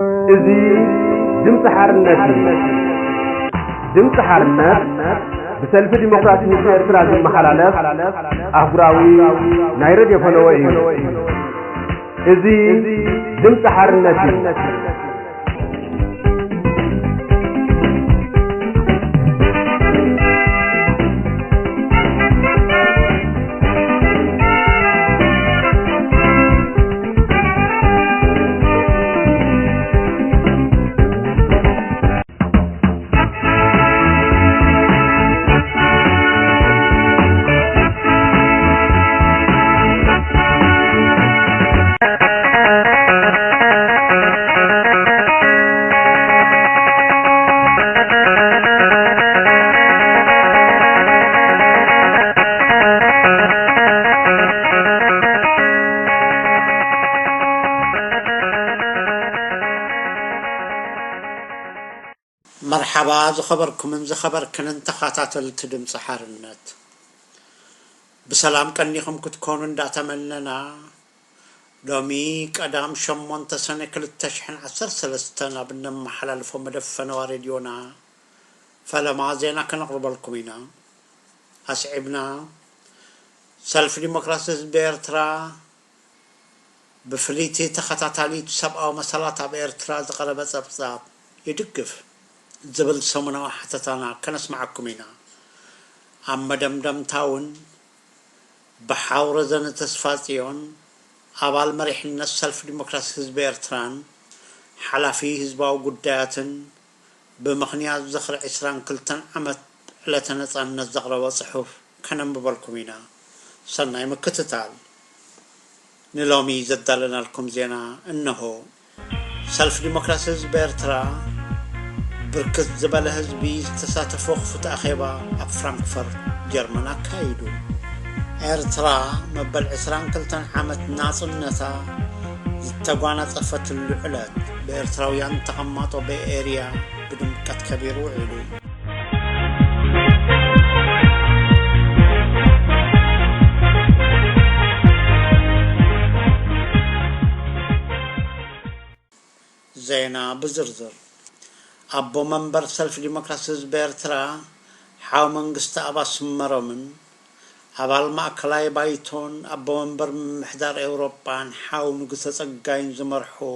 እዚ ድምፂ ሓርነት እዩ። ድምፂ ሓርነት ብሰልፊ ዲሞክራሲ ህዝቢ ኤርትራ ዝመሓላለፍ ኣህጉራዊ ናይ ሬድዮ ፈነወ እዩ። እዚ ድምፂ ሓርነት እዩ። መርሓባ ዝኸበርኩምን ዝኸበርክንን ተኸታተልቲ ድምፂ ሓርነት፣ ብሰላም ቀኒኹም ክትኮኑ እንዳተመነና፣ ሎሚ ቀዳም ሸሞንተ ሰነ ክልተ ሽሕን ዓሰርተ ሰለስተን ኣብ እነመሓላልፎ መደብ ፈነዋ ሬድዮና ፈለማ ዜና ከነቕርበልኩም ኢና። ኣስዒብና፣ ሰልፊ ዲሞክራሲ ህዝቢ ኤርትራ ብፍልይቲ ተኸታታሊት ሰብኣዊ መሰላት ኣብ ኤርትራ ዝቐረበ ጸብጻብ ይድግፍ ዝብል ሰሙናዊ ሓተታና ከነስምዓኩም ኢና። ኣብ መደምደምታ እውን ብሓው ረዘነ ተስፋጽዮን፣ ኣባል መሪሕነት ሰልፊ ዲሞክራሲ ህዝቢ ኤርትራን ሓላፊ ህዝባዊ ጉዳያትን፣ ብምኽንያት ዝኽሪ ዕስራን ክልተን ዓመት ዕለተ ነጻነት ዘቕረቦ ጽሑፍ ከነንብበልኩም ኢና። ሰናይ ምክትታል። ንሎሚ ዘዳለናልኩም ዜና እነሆ። ሰልፊ ዲሞክራሲ ህዝቢ ኤርትራ ብርክት ዝበለ ህዝቢ ዝተሳተፎ ክፉት ኣኼባ ኣብ ፍራንክፈርት ጀርመን ኣካይዱ። ኤርትራ መበል ዕስራን ክልተን ዓመት ናጽነታ ዝተጓናጸፈትሉ ዕለት ብኤርትራውያን ተቐማጦ ቤይ ኤርያ ብድምቀት ከቢሩ ውዒሉ። ዜና ብዝርዝር። ኣቦ መንበር ሰልፊ ዲሞክራሲ ህዝቢ ኤርትራ ሓው መንግስተኣብ ኣስመሮምን ኣባል ማእከላይ ባይቶን ኣቦ መንበር ምምሕዳር ኤውሮጳን ሓው ንጉሰ ጸጋይን ዝመርሕዎ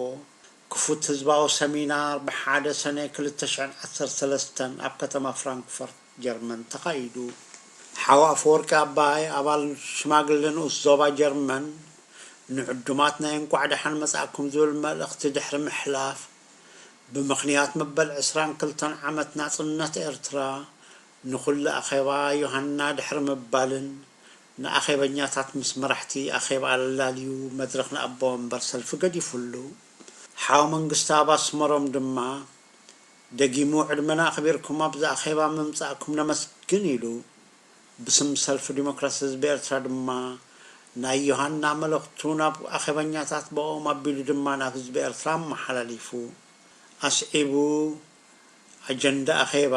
ክፉት ህዝባዊ ሰሚናር ብሓደ ሰነ ክልተ ሽሕን ዓሰርተ ሰለስተን ኣብ ከተማ ፍራንክፈርት ጀርመን ተኻይዱ። ሓው ኣፈወርቂ ኣባይ ኣባል ሽማግለ ንኡስ ዞባ ጀርመን ንዕዱማት ናይ እንቋዕ ደሓን መጻእኩም ዝብል መልእኽቲ ድሕሪ ምሕላፍ፣ ብምኽንያት መበል ዕስራን ክልተን ዓመት ናጽነት ኤርትራ ንኹሉ ኣኼባ ዮሃና ድሕሪ ምባልን ንኣኼበኛታት ምስ መራሕቲ ኣኼባ ኣላልዩ መድረኽ ንኣቦ መንበር ሰልፊ ገዲፉሉ። ሓው መንግስተኣብ ኣስመሮም ድማ ደጊሙ ዕድመና ኣኽቢርኩም ኣብዚ ኣኼባ ምምጻእኩም ነመስግን ኢሉ። ብስም ሰልፊ ዲሞክራሲ ህዝቢ ኤርትራ ድማ ናይ ዮሃና መልእኽቱ ናብ ኣኼበኛታት ብኦም ኣቢሉ ድማ ናብ ህዝቢ ኤርትራ ኣመሓላሊፉ። ኣስዒቡ ኣጀንዳ ኣኼባ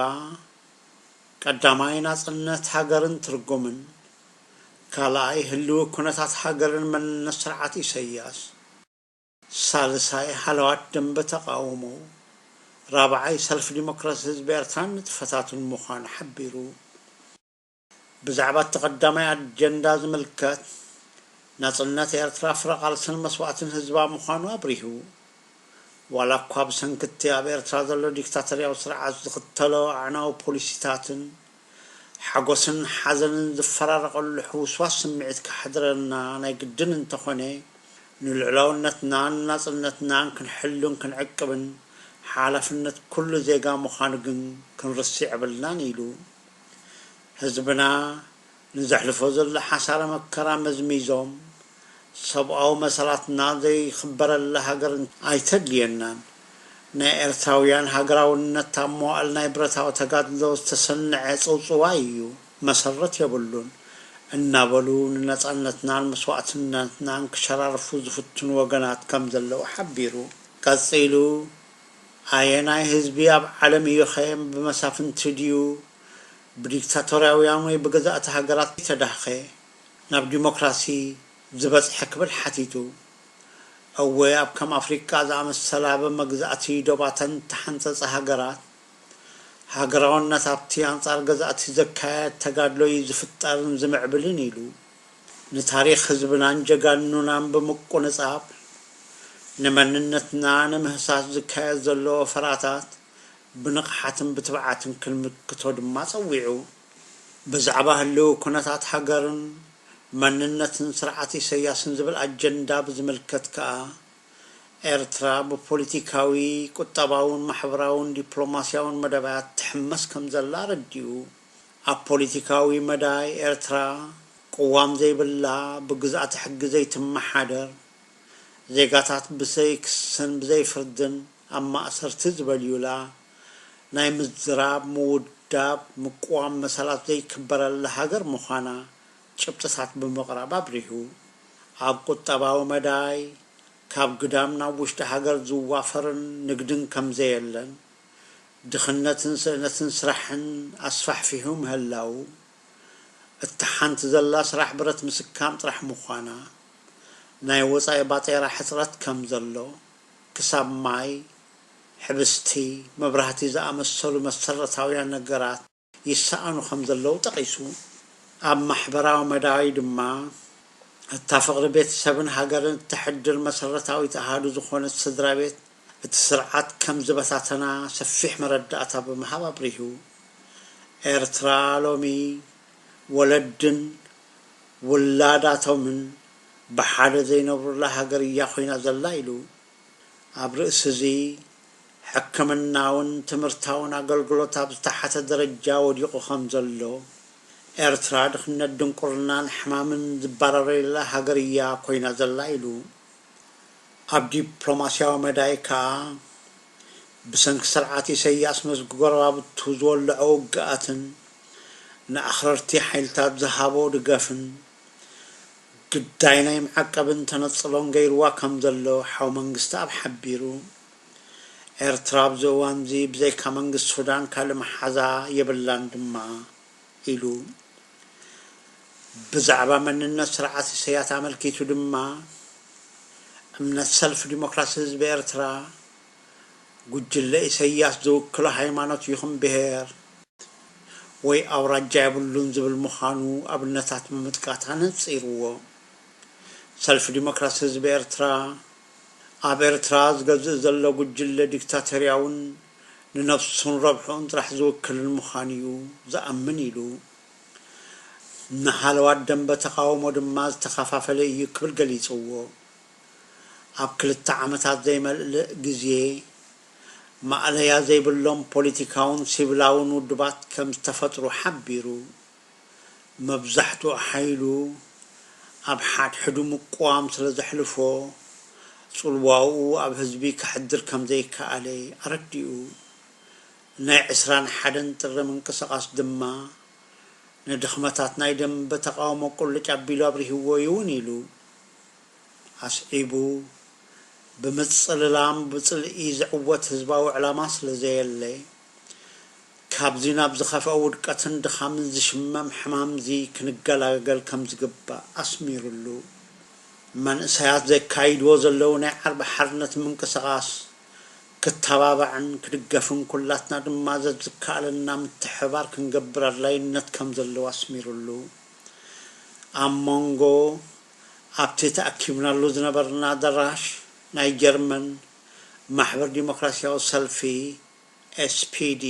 ቀዳማይ ናጽነት ሃገርን ትርጉምን፣ ካልኣይ ህልዊ ኩነታት ሃገርን መንነት ስርዓት ኢሰያስ፣ ሳልሳይ ሃለዋት ደንበ ተቓውሞ፣ ራብዓይ ሰልፊ ዲሞክራሲ ህዝቢ ኤርትራን ንጥፈታቱን ምዃኑ ሓቢሩ። ብዛዕባ እቲ ቀዳማይ ኣጀንዳ ዝምልከት፣ ናጽነት ኤርትራ ፍረ ቃልስን መስዋእትን ህዝባ ምዃኑ ኣብሪሁ። ዋላ እኳ ብሰንኪ እቲ ኣብ ኤርትራ ዘሎ ዲክታቶርያዊ ስርዓት ዝኽተሎ ኣዕናዊ ፖሊሲታትን ሓጎስን ሓዘንን ዝፈራረቐሉ ሕውስዋስ ስምዒት ከሕድረና ናይ ግድን እንተኾነ፣ ንልዑላውነትናን ናጽነትናን ክንሕሉን ክንዕቅብን ሓላፍነት ኩሉ ዜጋ ምዃኑ ግን ክንርስዕ የብልናን ኢሉ። ህዝብና ንዘሕልፎ ዘሎ ሓሳረ መከራ መዝሚዞም፣ ሰብኣዊ መሰላትና ዘይኽበረላ ሃገር ኣይተድልየናን። ናይ ኤርትራውያን ሃገራውነት ኣብ መዋእል ናይ ብረታዊ ተጋድሎ ዝተሰንዐ ጽውጽዋይ እዩ፣ መሰረት የብሉን እናበሉ ንነጻነትናን መስዋእትነትናን ክሸራርፉ ዝፍትኑ ወገናት ከም ዘለዉ ሓቢሩ። ቀጺሉ፣ ኣየናይ ህዝቢ ኣብ ዓለም እዩኸ ብመሳፍንቲ ድዩ ብዲክታቶርያውያን ወይ ብገዛእቲ ሃገራት ተዳህኸ ናብ ዲሞክራሲ ዝበጽሐ ክብል ሓቲቱ። እወ፣ ኣብ ከም ኣፍሪቃ ዝኣመሰላ ብመግዛእቲ ዶባተን እተሓንጸጻ ሃገራት፣ ሃገራውነት ኣብቲ ኣንጻር ገዛእቲ ዘካየድ ተጋድሎ እዩ ዝፍጠርን ዝምዕብልን ኢሉ። ንታሪኽ ህዝብናን ጀጋኑናን ብምቁንጻብ፣ ንመንነትና ንምህሳስ ዝካየድ ዘሎ ወፈራታት ብንቕሓትን ብትብዓትን ክንምክቶ ድማ ጸዊዑ። ብዛዕባ ህልዊ ኩነታት ሃገርን መንነትን ስርዓት ኢሰያስን ዝብል ኣጀንዳ ብዝምልከት ከኣ፣ ኤርትራ ብፖለቲካዊ፣ ቁጠባውን ማሕበራውን ዲፕሎማስያውን መደባት ትሕመስ ከም ዘላ ኣረዲኡ። ኣብ ፖለቲካዊ መዳይ ኤርትራ ቅዋም ዘይብላ፣ ብግዝኣተ ሕጊ ዘይትመሓደር፣ ዜጋታት ብዘይ ክስን ብዘይ ፍርድን ኣብ ማእሰርቲ ዝበልዩላ፣ ናይ ምዝራብ፣ ምውዳብ፣ ምቅዋም መሰላት ዘይክበረላ ሃገር ምዃና ጭብጥታት ብምቕራብ ኣብሪሁ። ኣብ ቁጠባዊ መዳይ፣ ካብ ግዳም ናብ ውሽጢ ሃገር ዝዋፈርን ንግድን ከም ዘየለን፣ ድኽነትን ስእነትን ስራሕን ኣስፋሕፊሑ ምህላዉ፣ እታ ሓንቲ ዘላ ስራሕ ብረት ምስካም ጥራሕ ምዃና፣ ናይ ወጻኢ ባጤራ ሕጽረት ከም ዘሎ፣ ክሳብ ማይ፣ ሕብስቲ፣ መብራህቲ ዝኣመሰሉ መሰረታውያን ነገራት ይሰኣኑ ከም ዘለዉ ጠቒሱ። ኣብ ማሕበራዊ መዳይ ድማ፣ እታ ፍቕሪ ቤተሰብን ሃገርን እተሕድር መሰረታዊት ኣሃዱ ዝኾነት ስድራ ቤት፣ እቲ ስርዓት ከም ዝበታተና ሰፊሕ መረዳእታ ብምሃብ ኣብሪሁ። ኤርትራ ሎሚ ወለድን ውላዳቶምን ብሓደ ዘይነብሩላ ሃገር እያ ኮይና ዘላ ኢሉ። ኣብ ርእሲ እዚ፣ ሕክምናውን ትምህርታውን ኣገልግሎት ኣብ ዝተሓተ ደረጃ ወዲቑ ከም ዘሎ፣ ኤርትራ ድኽነት፣ ድንቁርናን ሕማምን ዝባረረላ ሃገር እያ ኮይና ዘላ ኢሉ። ኣብ ዲፕሎማስያዊ መዳይ ከኣ፣ ብሰንኪ ስርዓት ኢሰያስ ምስ ጎረባብቱ ዝወልዖ ውግኣትን ንኣኽረርቲ ሓይልታት ዝሃቦ ድጋፍን፣ ግዳይ ናይ መዓቀብን ተነጽሎን ገይርዋ ከም ዘሎ ሓው መንግስተኣብ ሓቢሩ። ኤርትራ ኣብዚ እዋንዚ ብዘይካ መንግስቲ ሱዳን ካልእ መሓዛ የብላን ድማ ኢሉ። ብዛዕባ መንነት ስርዓት ኢሰያስ ኣመልኪቱ ድማ፣ እምነት ሰልፊ ዲሞክራሲ ህዝቢ ኤርትራ፣ ጉጅለ ኢሰያስ ዝውክሎ ሃይማኖት ይኹን ብሄር ወይ ኣውራጃ የብሉን ዝብል ምዃኑ ኣብነታት ብምጥቃስ ኣነጺርዎ። ሰልፊ ዲሞክራሲ ህዝቢ ኤርትራ፣ ኣብ ኤርትራ ዝገዝእ ዘሎ ጉጅለ ዲክታቶርያውን ንነብሱን ረብሕኡን ጥራሕ ዝውክልን ምዃኑ እዩ ዝኣምን ኢሉ። ንሃለዋት ደንበ ተቓውሞ ድማ ዝተኸፋፈለ እዩ ክብል ገሊጽዎ። ኣብ ክልተ ዓመታት ዘይመልእ ግዜ፣ ማእለያ ዘይብሎም ፖለቲካውን ሲቪላውን ውድባት ከም ዝተፈጥሩ ሓቢሩ። መብዛሕትኡ ሓይሉ ኣብ ሓድሕዱ ምቅዋም ስለ ዘሕልፎ፣ ጽልዋኡ ኣብ ህዝቢ ከሕድር ከም ዘይከኣለ ኣረዲኡ። ናይ ዕስራን ሓደን ጥሪ ምንቅስቓስ ድማ፣ ንድኽመታት ናይ ደንበ ተቓውሞ ቁልጭ ኣቢሉ ኣብሪህዎ እዩ እውን ኢሉ። ኣስዒቡ፣ ብምጽልላም ብጽልኢ ዝዕወት ህዝባዊ ዕላማ ስለ ዘየለ፣ ካብዚ ናብ ዝኸፍአ ውድቀትን ድኻምን ዝሽመም ሕማምዚ ክንገላገል ከም ዝግባእ ኣስሚሩሉ። መንእሰያት ዘካይድዎ ዘለዉ ናይ ዓርቢ ሓርነት ምንቅስቓስ ክተባባዕን ክድገፍን፣ ኩላትና ድማ ዘዝከኣለና ምትሕብባር ክንገብር ኣድላይነት ከም ዘለዎ ኣስሚሩሉ። ኣብ መንጎ ኣብቲ ተኣኪብናሉ ዝነበርና ኣዳራሽ ናይ ጀርመን ማሕበር ዲሞክራስያዊ ሰልፊ፣ ኤስፒዲ፣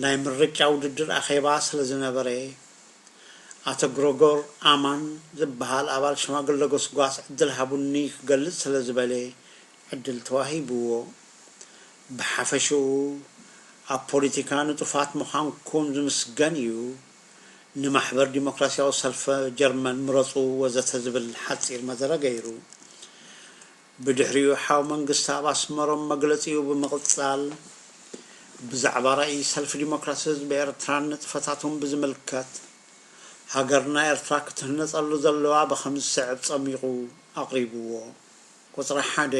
ናይ ምርጫ ውድድር ኣኼባ ስለ ዝነበረ፣ ኣቶ ግረጎር ኣማን ዝበሃል ኣባል ሽማግለ ጎስጓስ ዕድል ሃቡኒ ክገልጽ ስለ ዝበለ፣ ዕድል ተዋሂብዎ። ብሓፈሽኡ፣ ኣብ ፖለቲካ ንጡፋት ምዃንኩም ዝምስገን እዩ፣ ንማሕበር ዲሞክራስያዊ ሰልፊ ጀርመን ምረጹ ወዘተ ዝብል ሓጺር መደረ ገይሩ። ብድሕሪኡ ሓው መንግስተኣብ ኣስመሮም መግለጺኡ ብምቕጻል፣ ብዛዕባ ራእይ ሰልፊ ዲሞክራሲ ህዝቢ ኤርትራን ንጥፈታቱን ብዝምልከት፣ ሃገርና ኤርትራ ክትህነጸሉ ዘለዋ ብኸም ዝስዕብ ጸሚቑ ኣቕሪብዎ። ቁጽሪ ሓደ፣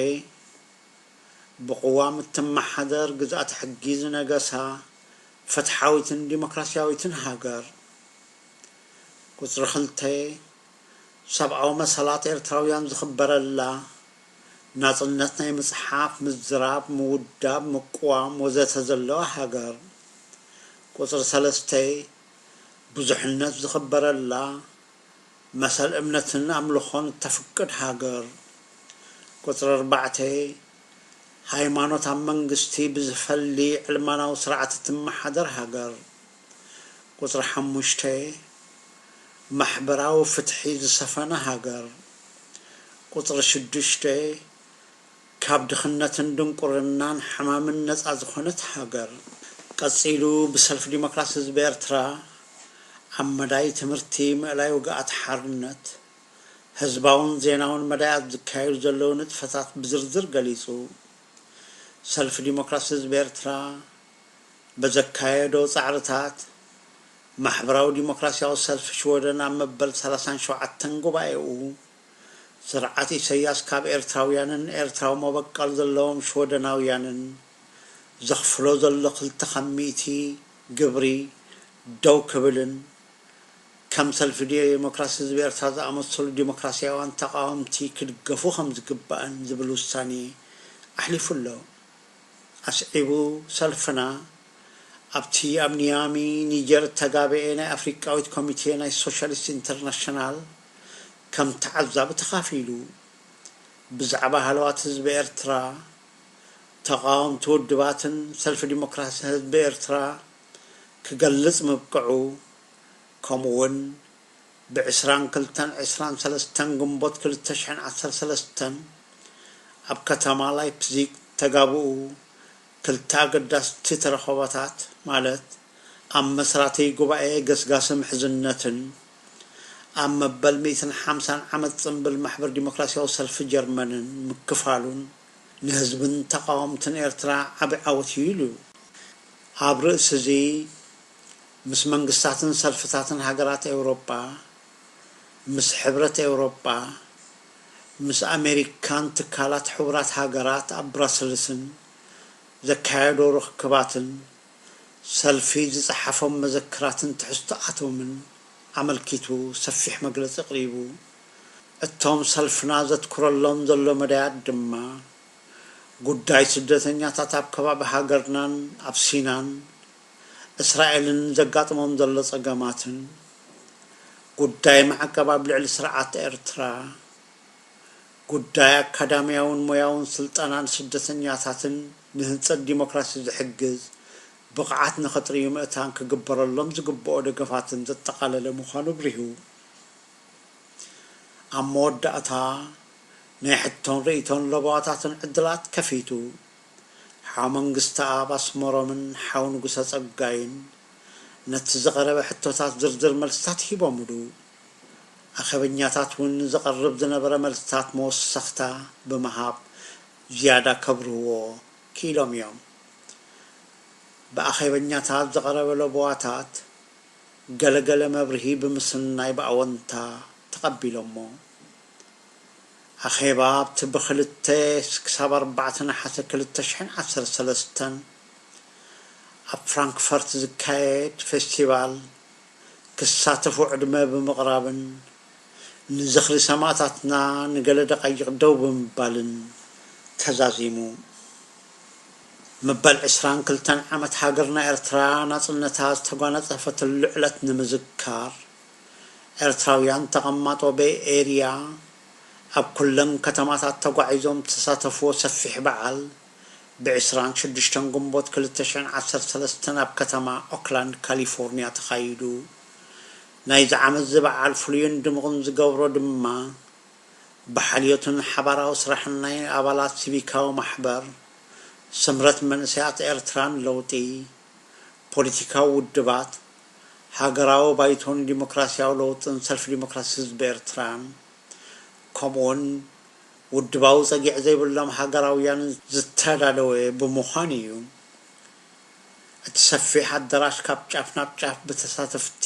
ብቅዋም እትመሓደር ግዝኣተ ሕጊ ዝነገሳ ፍትሓዊትን ዲሞክራስያዊትን ሃገር። ቁጽሪ ክልተ፣ ሰብኣዊ መሰላት ኤርትራውያን ዝኽበረላ፣ ናጽነት ናይ ምጽሓፍ፣ ምዝራብ፣ ምውዳብ፣ ምቅዋም ወዘተ ዘለዋ ሃገር። ቁጽሪ ሰለስተ፣ ብዙሕነት ዝኽበረላ፣ መሰል እምነትን ኣምልኾን እተፍቅድ ሃገር። ቁጽሪ ኣርባዕተ፣ ሃይማኖት ኣብ መንግስቲ ብዝፈሊ ዕልማናዊ ስርዓት እትመሓደር ሃገር። ቁጽሪ ሓሙሽተ፣ ማሕበራዊ ፍትሒ ዝሰፈነ ሃገር። ቁጽሪ ሽዱሽተ፣ ካብ ድኽነትን ድንቁርናን ሕማምን ነጻ ዝኾነት ሃገር። ቀጺሉ ብሰልፊ ዲሞክራሲ ህዝቢ ኤርትራ ኣብ መዳይ ትምህርቲ፣ ምእላይ ውግኣት ሓርነት፣ ህዝባውን ዜናውን መዳያት ዝካየዱ ዘለዉ ንጥፈታት ብዝርዝር ገሊጹ። ሰልፊ ዲሞክራሲ ህዝቢ ኤርትራ በዘካየዶ ጻዕርታት፣ ማሕበራዊ ዲሞክራሲያዊ ሰልፊ ሽወደን ኣብ መበል ሰላሳን ሸውዓተን ጉባኤኡ፣ ስርዓት ኢሰያስ ካብ ኤርትራውያንን ኤርትራዊ መበቀል ዘለዎም ሽወደናውያንን ዘኽፍሎ ዘሎ ክልተ ካብ ሚእቲ ግብሪ ደው ክብልን፣ ከም ሰልፊ ዲሞክራሲ ህዝቢ ኤርትራ ዝኣመሰሉ ዲሞክራሲያውያን ተቓወምቲ ክድገፉ ከም ዝግባእን ዝብል ውሳኔ ኣሕሊፉ ኣሎ። ኣስዒቡ፣ ሰልፍና ኣብቲ ኣብ ኒያሚ፣ ኒጀር እተጋብኤ ናይ ኣፍሪቃዊት ኮሚቴ ናይ ሶሻሊስት ኢንተርናሽናል ከም ተዓዛቢ ተኻፊሉ። ብዛዕባ ሃለዋት ህዝቢ ኤርትራ፣ ተቓወምቲ ውድባትን ሰልፊ ዲሞክራሲ ህዝቢ ኤርትራ ክገልጽ ምብቅዑ፣ ከምኡ'ውን ብዕስራን ክልተን ዕስራን ሰለስተን ግንቦት ክልተ ሽሕን ዓሰርተ ሰለስተን ኣብ ከተማ ላይፕዚግ ተጋብኡ ክልተ ኣገዳስቲ ተረኸቦታት፣ ማለት ኣብ መስራቲ ጉባኤ ገስጋሲ ምሕዝነትን ኣብ መበል ሚእትን ሓምሳን ዓመት ጽምብል ማሕበር ዲሞክራሲያዊ ሰልፊ ጀርመንን ምክፋሉን ንህዝብን ተቓወምትን ኤርትራ ዓቢ ዓወት እዩ ኢሉ። ኣብ ርእሲ እዚ፣ ምስ መንግስታትን ሰልፍታትን ሃገራት ኤውሮጳ፣ ምስ ሕብረት ኤውሮጳ፣ ምስ ኣሜሪካን ትካላት ሕቡራት ሃገራት ኣብ ብራሰልስን ዘካየዶ ርኽክባትን ሰልፊ ዝጸሓፎም መዘክራትን ትሕዝቶኣቶምን ኣመልኪቱ ሰፊሕ መግለጺ ኣቕሪቡ። እቶም ሰልፍና ዘትኩረሎም ዘሎ መዳያት ድማ፣ ጉዳይ ስደተኛታት ኣብ ከባቢ ሃገርናን ኣብ ሲናን እስራኤልን ዘጋጥሞም ዘሎ ጸገማትን፣ ጉዳይ ማዕቀብ ኣብ ልዕሊ ስርዓት ኤርትራ፣ ጉዳይ ኣካዳምያውን ሞያውን ስልጠና ንስደተኛታትን ንህንጸት ዲሞክራሲ ዝሕግዝ ብቕዓት ንኸጥርዩ ምእታን ክግበረሎም ዝግብኦ ደገፋትን ዘጠቓለለ ምዃኑ ኣብሪሁ። ኣብ መወዳእታ፣ ናይ ሕቶን ርእይቶን ለበዋታትን ዕድላት ከፊቱ። ሓው መንግስተኣብ ኣስመሮምን ሓው ንጉሰ ጸጋይን ነቲ ዝቐረበ ሕቶታት ዝርዝር መልስታት ሂቦምሉ። ኣኼበኛታት እውን ንዝቐርብ ዝነበረ መልስታት መወሰኽታ ብምሃብ ዝያዳ ከብርህዎ ክኢሎም እዮም። ብኣኼበኛታት ዝቐረበ ለበዋታት ገለገለ መብርሂ ብምስናይ ብኣወንታ ተቐቢሎሞ። ኣኼባ ኣብቲ ብክልተ ክሳብ ኣርባዕተ ነሓሰ ክልተ ሽሕን ዓሰርተ ሰለስተን ኣብ ፍራንክፈርት ዝካየድ ፌስቲቫል ክሳተፉ ዕድመ ብምቕራብን ንዝኽሪ ሰማእታትና ንገለ ደቓይቕ ደው ብምባልን ተዛዚሙ። መበል ዕስራን ክልተን ዓመት ሃገርና ኤርትራ ናጽነታ ዝተጓናጸፈትሉ ዕለት ንምዝካር፣ ኤርትራውያን ተቐማጦ ቤይ ኤርያ ኣብ ኩለን ከተማታት ተጓዒዞም ዝተሳተፍዎ ሰፊሕ በዓል፣ ብዕስራን ሽዱሽተን ግንቦት ክልተ ሽሕን ዓሰርተ ሰለስተን ኣብ ከተማ ኦክላንድ ካሊፎርኒያ ተኻይዱ። ናይዚ ዓመት እዚ በዓል ፍሉይን ድሙቕን ዝገብሮ ድማ፣ ብሓልዮትን ሓባራዊ ስራሕን ናይ ኣባላት ሲቪካዊ ማሕበር፣ ስምረት መንእሰያት ኤርትራን ለውጢ፣ ፖለቲካዊ ውድባት፣ ሃገራዊ ባይቶን ዲሞክራሲያዊ ለውጥን ሰልፊ ዲሞክራሲ ህዝቢ ኤርትራን፣ ከምኡውን ውድባዊ ጸጊዕ ዘይብሎም ሃገራውያን ዝተዳለወ ብምዃኑ እዩ። እቲ ሰፊሕ ኣዳራሽ ካብ ጫፍ ናብ ጫፍ ብተሳተፍቲ፣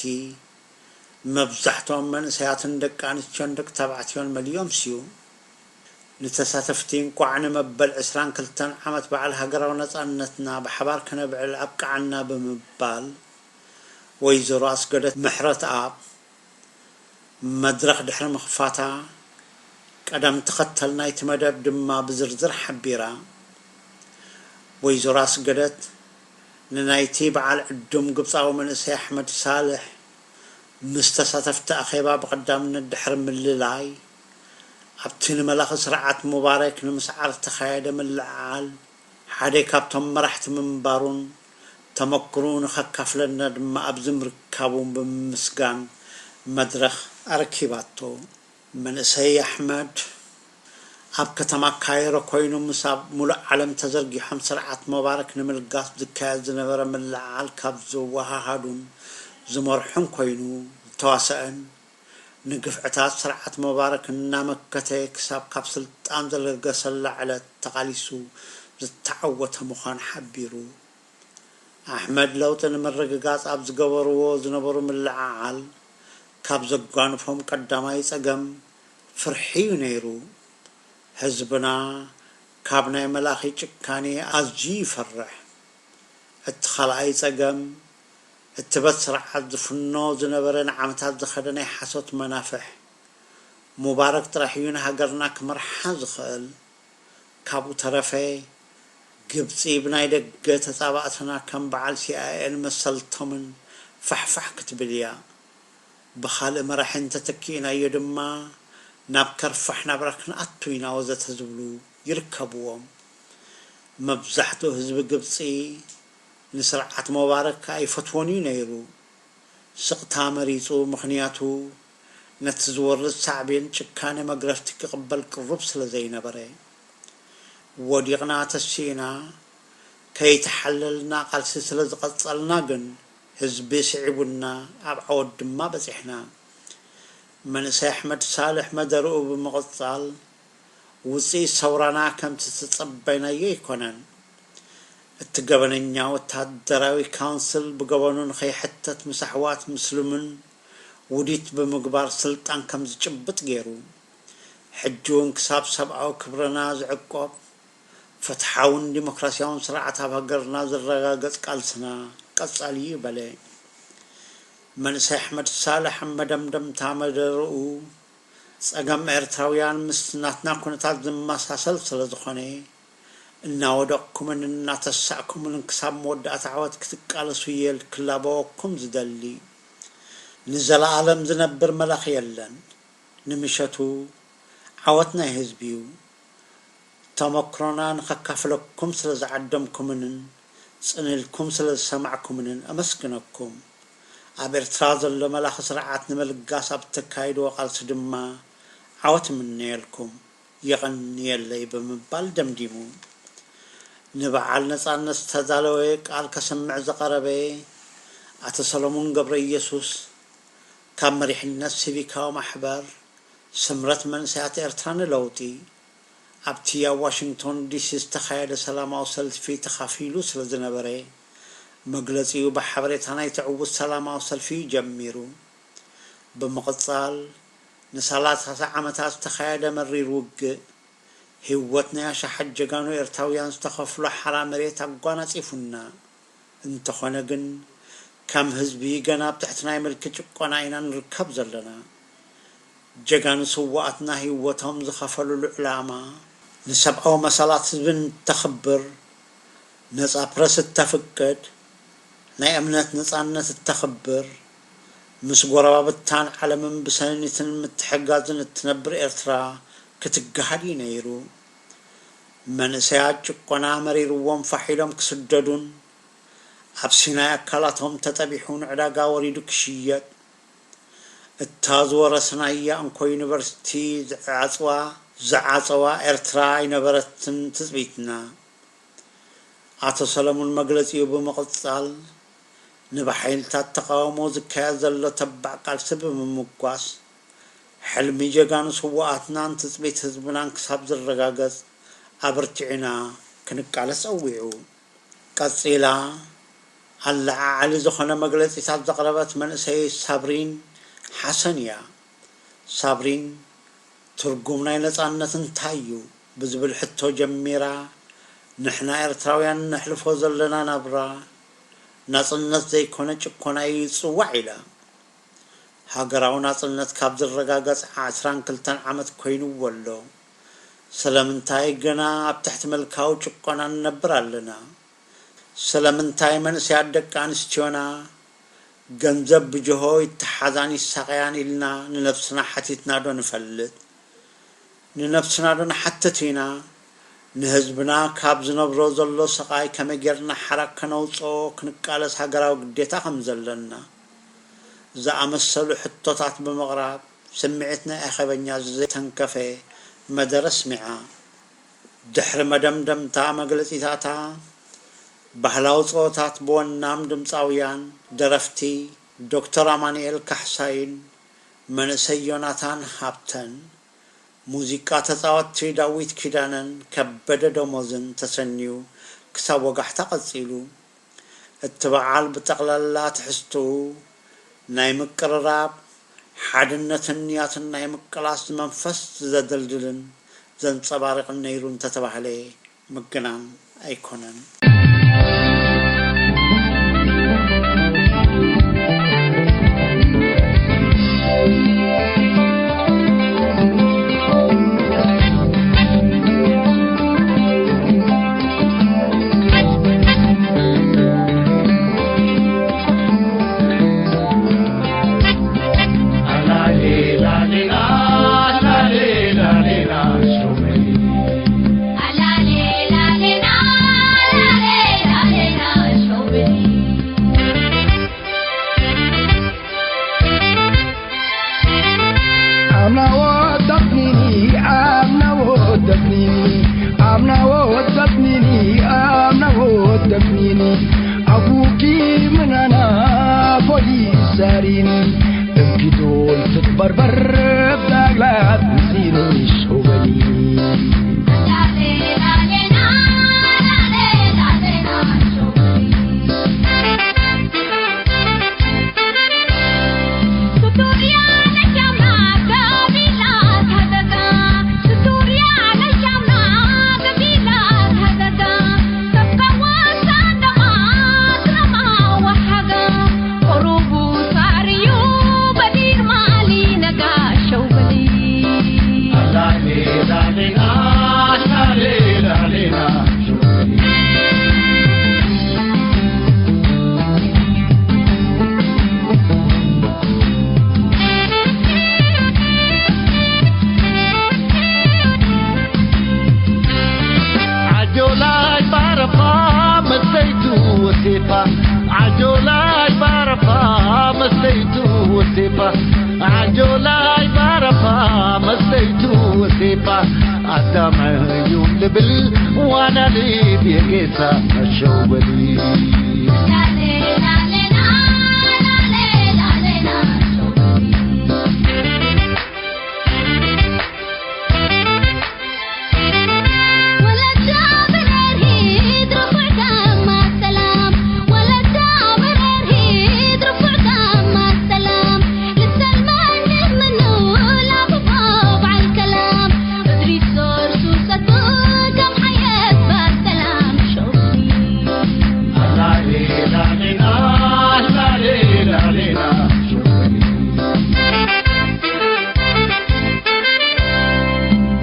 መብዛሕትኦም መንእሰያትን ደቂ ኣንስትዮን ደቂ ተባዕትዮን መሊኦምስ እዩ። ንተሳተፍቲ እንቋዕ ንመበል ዕስራን ክልተን ዓመት በዓል ሃገራዊ ነጻነትና ብሓባር ከነብዕል ኣብቅዓና ብምባል፣ ወይዘሮ ኣስገደት ምሕረትኣብ መድረኽ ድሕሪ ምኽፋታ፣ ቀደም ተኸተል ናይቲ መደብ ድማ ብዝርዝር ሓቢራ። ወይዘሮ ኣስገደት ንናይቲ በዓል ዕዱም ግብጻዊ መንእሰይ ኣሕመድ ሳልሕ ምስ ተሳተፍቲ ኣኼባ ብቐዳምነት ድሕሪ ምልላይ፣ ኣብቲ ንመላኺ ስርዓት ሙባረክ ንምስዓር ዝተኻየደ ምልዕዓል ሓደ ካብቶም መራሕቲ ምንባሩን ተመክሮኡ ንኸካፍለና ድማ ኣብዚ ምርካቡ ብምምስጋን መድረኽ ኣረኪባቶ። መንእሰይ ኣሕመድ ኣብ ከተማ ካይሮ ኮይኑ ምስ ኣብ ሙሉእ ዓለም ተዘርጊሖም ስርዓት ሙባረክ ንምልጋስ ዝካየድ ዝነበረ ምልዕዓል ካብ ዘወሃሃዱን ዝመርሑን ኮይኑ ዝተዋሰአን፣ ንግፍዕታት ስርዓት ሙባረክ እናመከተ ክሳብ ካብ ስልጣን ዘለገሰላ ዕለት ተቓሊሱ ዝተዓወተ ምዃኑ ሓቢሩ። ኣሕመድ ለውጢ ንምርግጋጽ ኣብ ዝገበርዎ ዝነበሩ ምልዕዓል ካብ ዘጓንፎም ቀዳማይ ጸገም ፍርሒ እዩ ነይሩ። ህዝብና ካብ ናይ መላኺ ጭካኔ ኣዝዩ ይፈርሕ። እቲ ካልኣይ ጸገም፣ እቲ በት ስርዓት ዝፍኖ ዝነበረ ንዓመታት ዝኸደ ናይ ሓሶት መናፍሕ፣ ሙባረክ ጥራሕ እዩ ንሃገርና ክመርሓ ዝኽእል። ካብኡ ተረፈ፣ ግብጺ ብናይ ደገ ተጻባእትና ከም በዓል ሲኣይኤን መሰልቶምን ፋሕፋሕ ክትብል እያ። ብኻልእ መራሒ እንተተኪእናዮ ድማ ናብ ከርፋሕ ናብራ ክንኣቱ ኢና ወዘተ ዝብሉ ይርከብዎም። መብዛሕትኡ ህዝቢ ግብጺ ንስርዓት ሙባረክ ኣይፈትዎን እዩ ነይሩ። ስቕታ መሪጹ፣ ምኽንያቱ ነቲ ዝወርድ ሳዕቤን ጭካነ መግረፍቲ ክቕበል ቅሩብ ስለ ዘይነበረ። ወዲቕና ተሲእና፣ ከይተሓለልና ቃልሲ ስለ ዝቐጸልና ግን ህዝቢ ስዒቡና፣ ኣብ ዓወት ድማ በጺሕና። መንእሰይ ኣሕመድ ሳልሕ መደርኡ ብምቕጻል፣ ውጽኢት ሰውራና ከምቲ ዝተጸበይናዮ ኣይኮነን። እቲ ገበነኛ ወተሃደራዊ ካውንስል ብገበኑ ንኸይሕተት ምስ ኣሕዋት ምስሉምን ውዲት ብምግባር ስልጣን ከም ዝጭብጥ ገይሩ። ሕጂ እውን ክሳብ ሰብኣዊ ክብርና ዝዕቆብ ፍትሓውን ዲሞክራሲያውን ስርዓት ኣብ ሃገርና ዝረጋገጽ ቃልስና ቀጻሊ እዩ በለ። መንእሰይ ኣሕመድ ሳልሕ ኣብ መደምደምታ መደርኡ፣ ጸገም ኤርትራውያን ምስ ናትና ኩነታት ዝመሳሰል ስለ ዝኾነ፣ እናወደቕኩምን እናተሳእኩምን ክሳብ መወዳእታ ዓወት ክትቃለሱ እየ ክላበወኩም ዝደሊ። ንዘለኣለም ዝነብር መላኺ የለን። ንምሸቱ ዓወት ናይ ህዝቢ እዩ። ተመክሮና ንኸካፍለኩም ስለ ዝዓደምኩምንን ጽን ኢልኩም ስለ ዝሰማዕኩምንን ኣመስግነኩም። ኣብ ኤርትራ ዘሎ መላኺ ስርዓት ንምልጋስ ኣብ እተካይድዎ ቃልሲ ድማ ዓወት እምነየልኩም። የቐንየለይ ብምባል ደምዲሙ። ንበዓል ነጻነት ዝተዳለወ ቃል ከሰምዕ ዝቐረበ ኣቶ ሰለሙን ገብረ ኢየሱስ ካብ መሪሕነት ሲቪካዊ ማሕበር ስምረት መንእሰያት ኤርትራ ንለውጢ ኣብቲ ኣብ ዋሽንግቶን ዲሲ ዝተኻየደ ሰላማዊ ሰልፊ ተኻፊሉ ስለ ዝነበረ፣ መግለጺኡ ብሓበሬታ ናይቲ ዕዉት ሰላማዊ ሰልፊ እዩ ጀሚሩ። ብምቕጻል፣ ንሰላሳ ዓመታት ዝተኻየደ መሪር ውግእ፣ ህይወት ናይ ኣሽሓት ጀጋኑ ኤርትራውያን ዝተኸፍሎ ሓራ መሬት ኣጓናጺፉና። እንተኾነ ግን፣ ከም ህዝቢ ገና ኣብ ትሕቲ ናይ ምልኪ ጭቆና ኢና ንርከብ ዘለና። ጀጋኑ ስዉኣትና ህይወቶም ዝኸፈልሉ ዕላማ፣ ንሰብኣዊ መሰላት ህዝቢ እንተኽብር፣ ነጻ ፕረስ እተፍቅድ፣ ናይ እምነት ነጻነት እተኽብር፣ ምስ ጎረባብታን ዓለምን ብሰኒትን ምትሕግጋዝን እትነብር ኤርትራ ክትገሃድ እዩ ነይሩ። መንእሰያት ጭቆና መሪርዎም ፋሕ ኢሎም ክስደዱን፣ ኣብ ሲናይ ኣካላቶም ተጠቢሑ ንዕዳጋ ወሪዱ ክሽየጥ፣ እታ ዝወረስናያ እንኮ ዩኒቨርሲቲ ዝዓጽዋ፣ ዝዓጸዋ ኤርትራ ኣይነበረትን ትጽቢትና። ኣቶ ሰለሙን መግለጺኡ ብምቕጻል፣ ንብሓይልታት ተቓውሞ ዝካየድ ዘሎ ተባዕ ቃልሲ ብምምጓስ፣ ሕልሚ ጀጋኑ ስዉኣትናን ትጽቢት ህዝብናን ክሳብ ዝረጋገጽ ኣበርቲዕና ክንቃለስ ጸዊዑ። ቀጺላ፣ ኣለዓዓሊ ዝኾነ መግለጺታት ዘቕረበት መንእሰይ ሳብሪን ሓሰን እያ። ሳብሪን፣ ትርጉም ናይ ነጻነት እንታይ እዩ? ብዝብል ሕቶ ጀሚራ፣ ንሕና ኤርትራውያን ነሕልፎ ዘለና ናብራ፣ ናጽነት ዘይኮነ ጭኮና እዩ ዝጽዋዕ ኢላ። ሃገራዊ ናጽነት ካብ ዝረጋገጽ ዓስራን ክልተን ዓመት ኮይንዎ ኣሎ። ስለምንታይ ገና ኣብ ትሕቲ ምልካዊ ጭቆና ንነብር ኣለና? ስለምንታይ መንእሰያት ደቂ ኣንስትዮና ገንዘብ ብጅሆ ይተሓዛን ይሳቐያን ኢልና ንነብስና ሓቲትና ዶ ንፈልጥ? ንነብስና ዶ ንሓትት ኢና? ንህዝብና ካብ ዝነብሮ ዘሎ ስቓይ ከመይ ጌርና ሓራ ከነውጽኦ ክንቃለስ ሃገራዊ ግዴታ ከም ዘለና። ዝኣመሰሉ ሕቶታት ብምቕራብ ስምዒት ናይ ኣኼበኛ ዘይተንከፈ መደረ ኣስሚዓ። ድሕሪ መደምደምታ መግለጺታታ፣ ባህላዊ ጸወታት ብወናም ድምጻውያን ደረፍቲ ዶክተር ኣማኑኤል ካሕሳይን መንእሰይ ዮናታን ሃብተን፣ ሙዚቃ ተጻወትቲ ዳዊት ኪዳነን ከበደ ደሞዝን ተሰንዩ ክሳብ ወጋሕታ ቀጺሉ። እቲ በዓል ብጠቕላላ ትሕዝትኡ ናይ ምቅርራብ፣ ሓድነትን ንያትን ናይ ምቅላስ መንፈስ ዘደልድልን ዘንጸባርቕን ነይሩ እንተተባህለ ምግናን ኣይኮነን። ዓጆላይ ባረፋ መስተይቱ ወሴፋ፣ ዓጆላይ ባረፋ መስተይቱ ወሴፋ፣ ዓጆላይ ባረፋ መስተይቱ ወሴፋ፣ ኣዳመዩ ልብል ዋና ልብ የጌሳ መሸወሊ።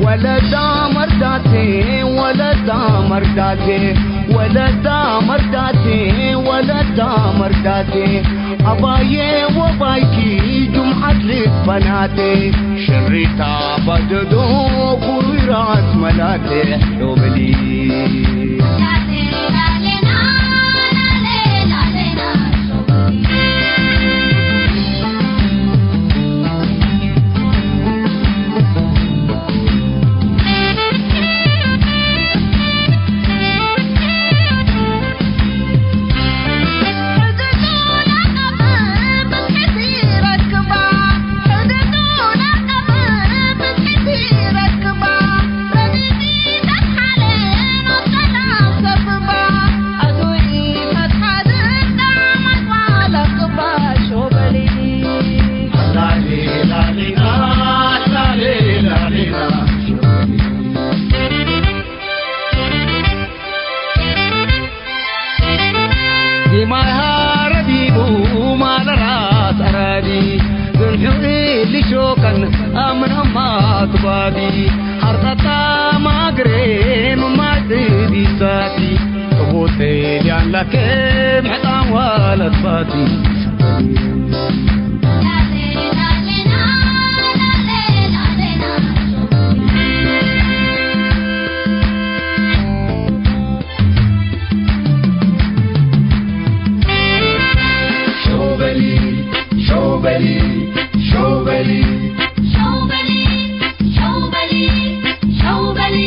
ወለዳ መርዳቴ፣ ወለዳ መርዳቴ፣ ወለዳ መርዳቴ፣ ወለዳ መርዳቴ፣ ኣባዬ ወባይኪ ጁምዓት ልበናቴ፣ ሽሪታ ባጀዶ ኩራት መላቴ ዶብሊ። Yu'ili shokan amna matbadi hartata magre matbisati. Hotel yan lakem hatan walat bati. Shobali, shobali, shobali. Shobali, shobali, shobali.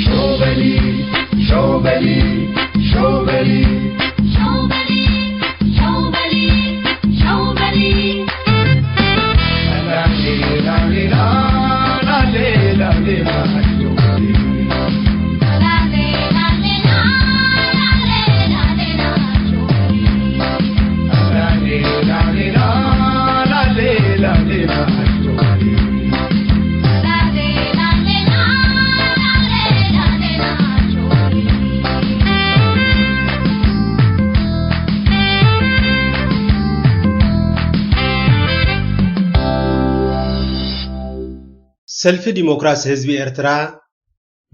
Shobali, shobali, shobali. Shobali, shobali, shobali. ሰልፊ ዲሞክራሲ ህዝቢ ኤርትራ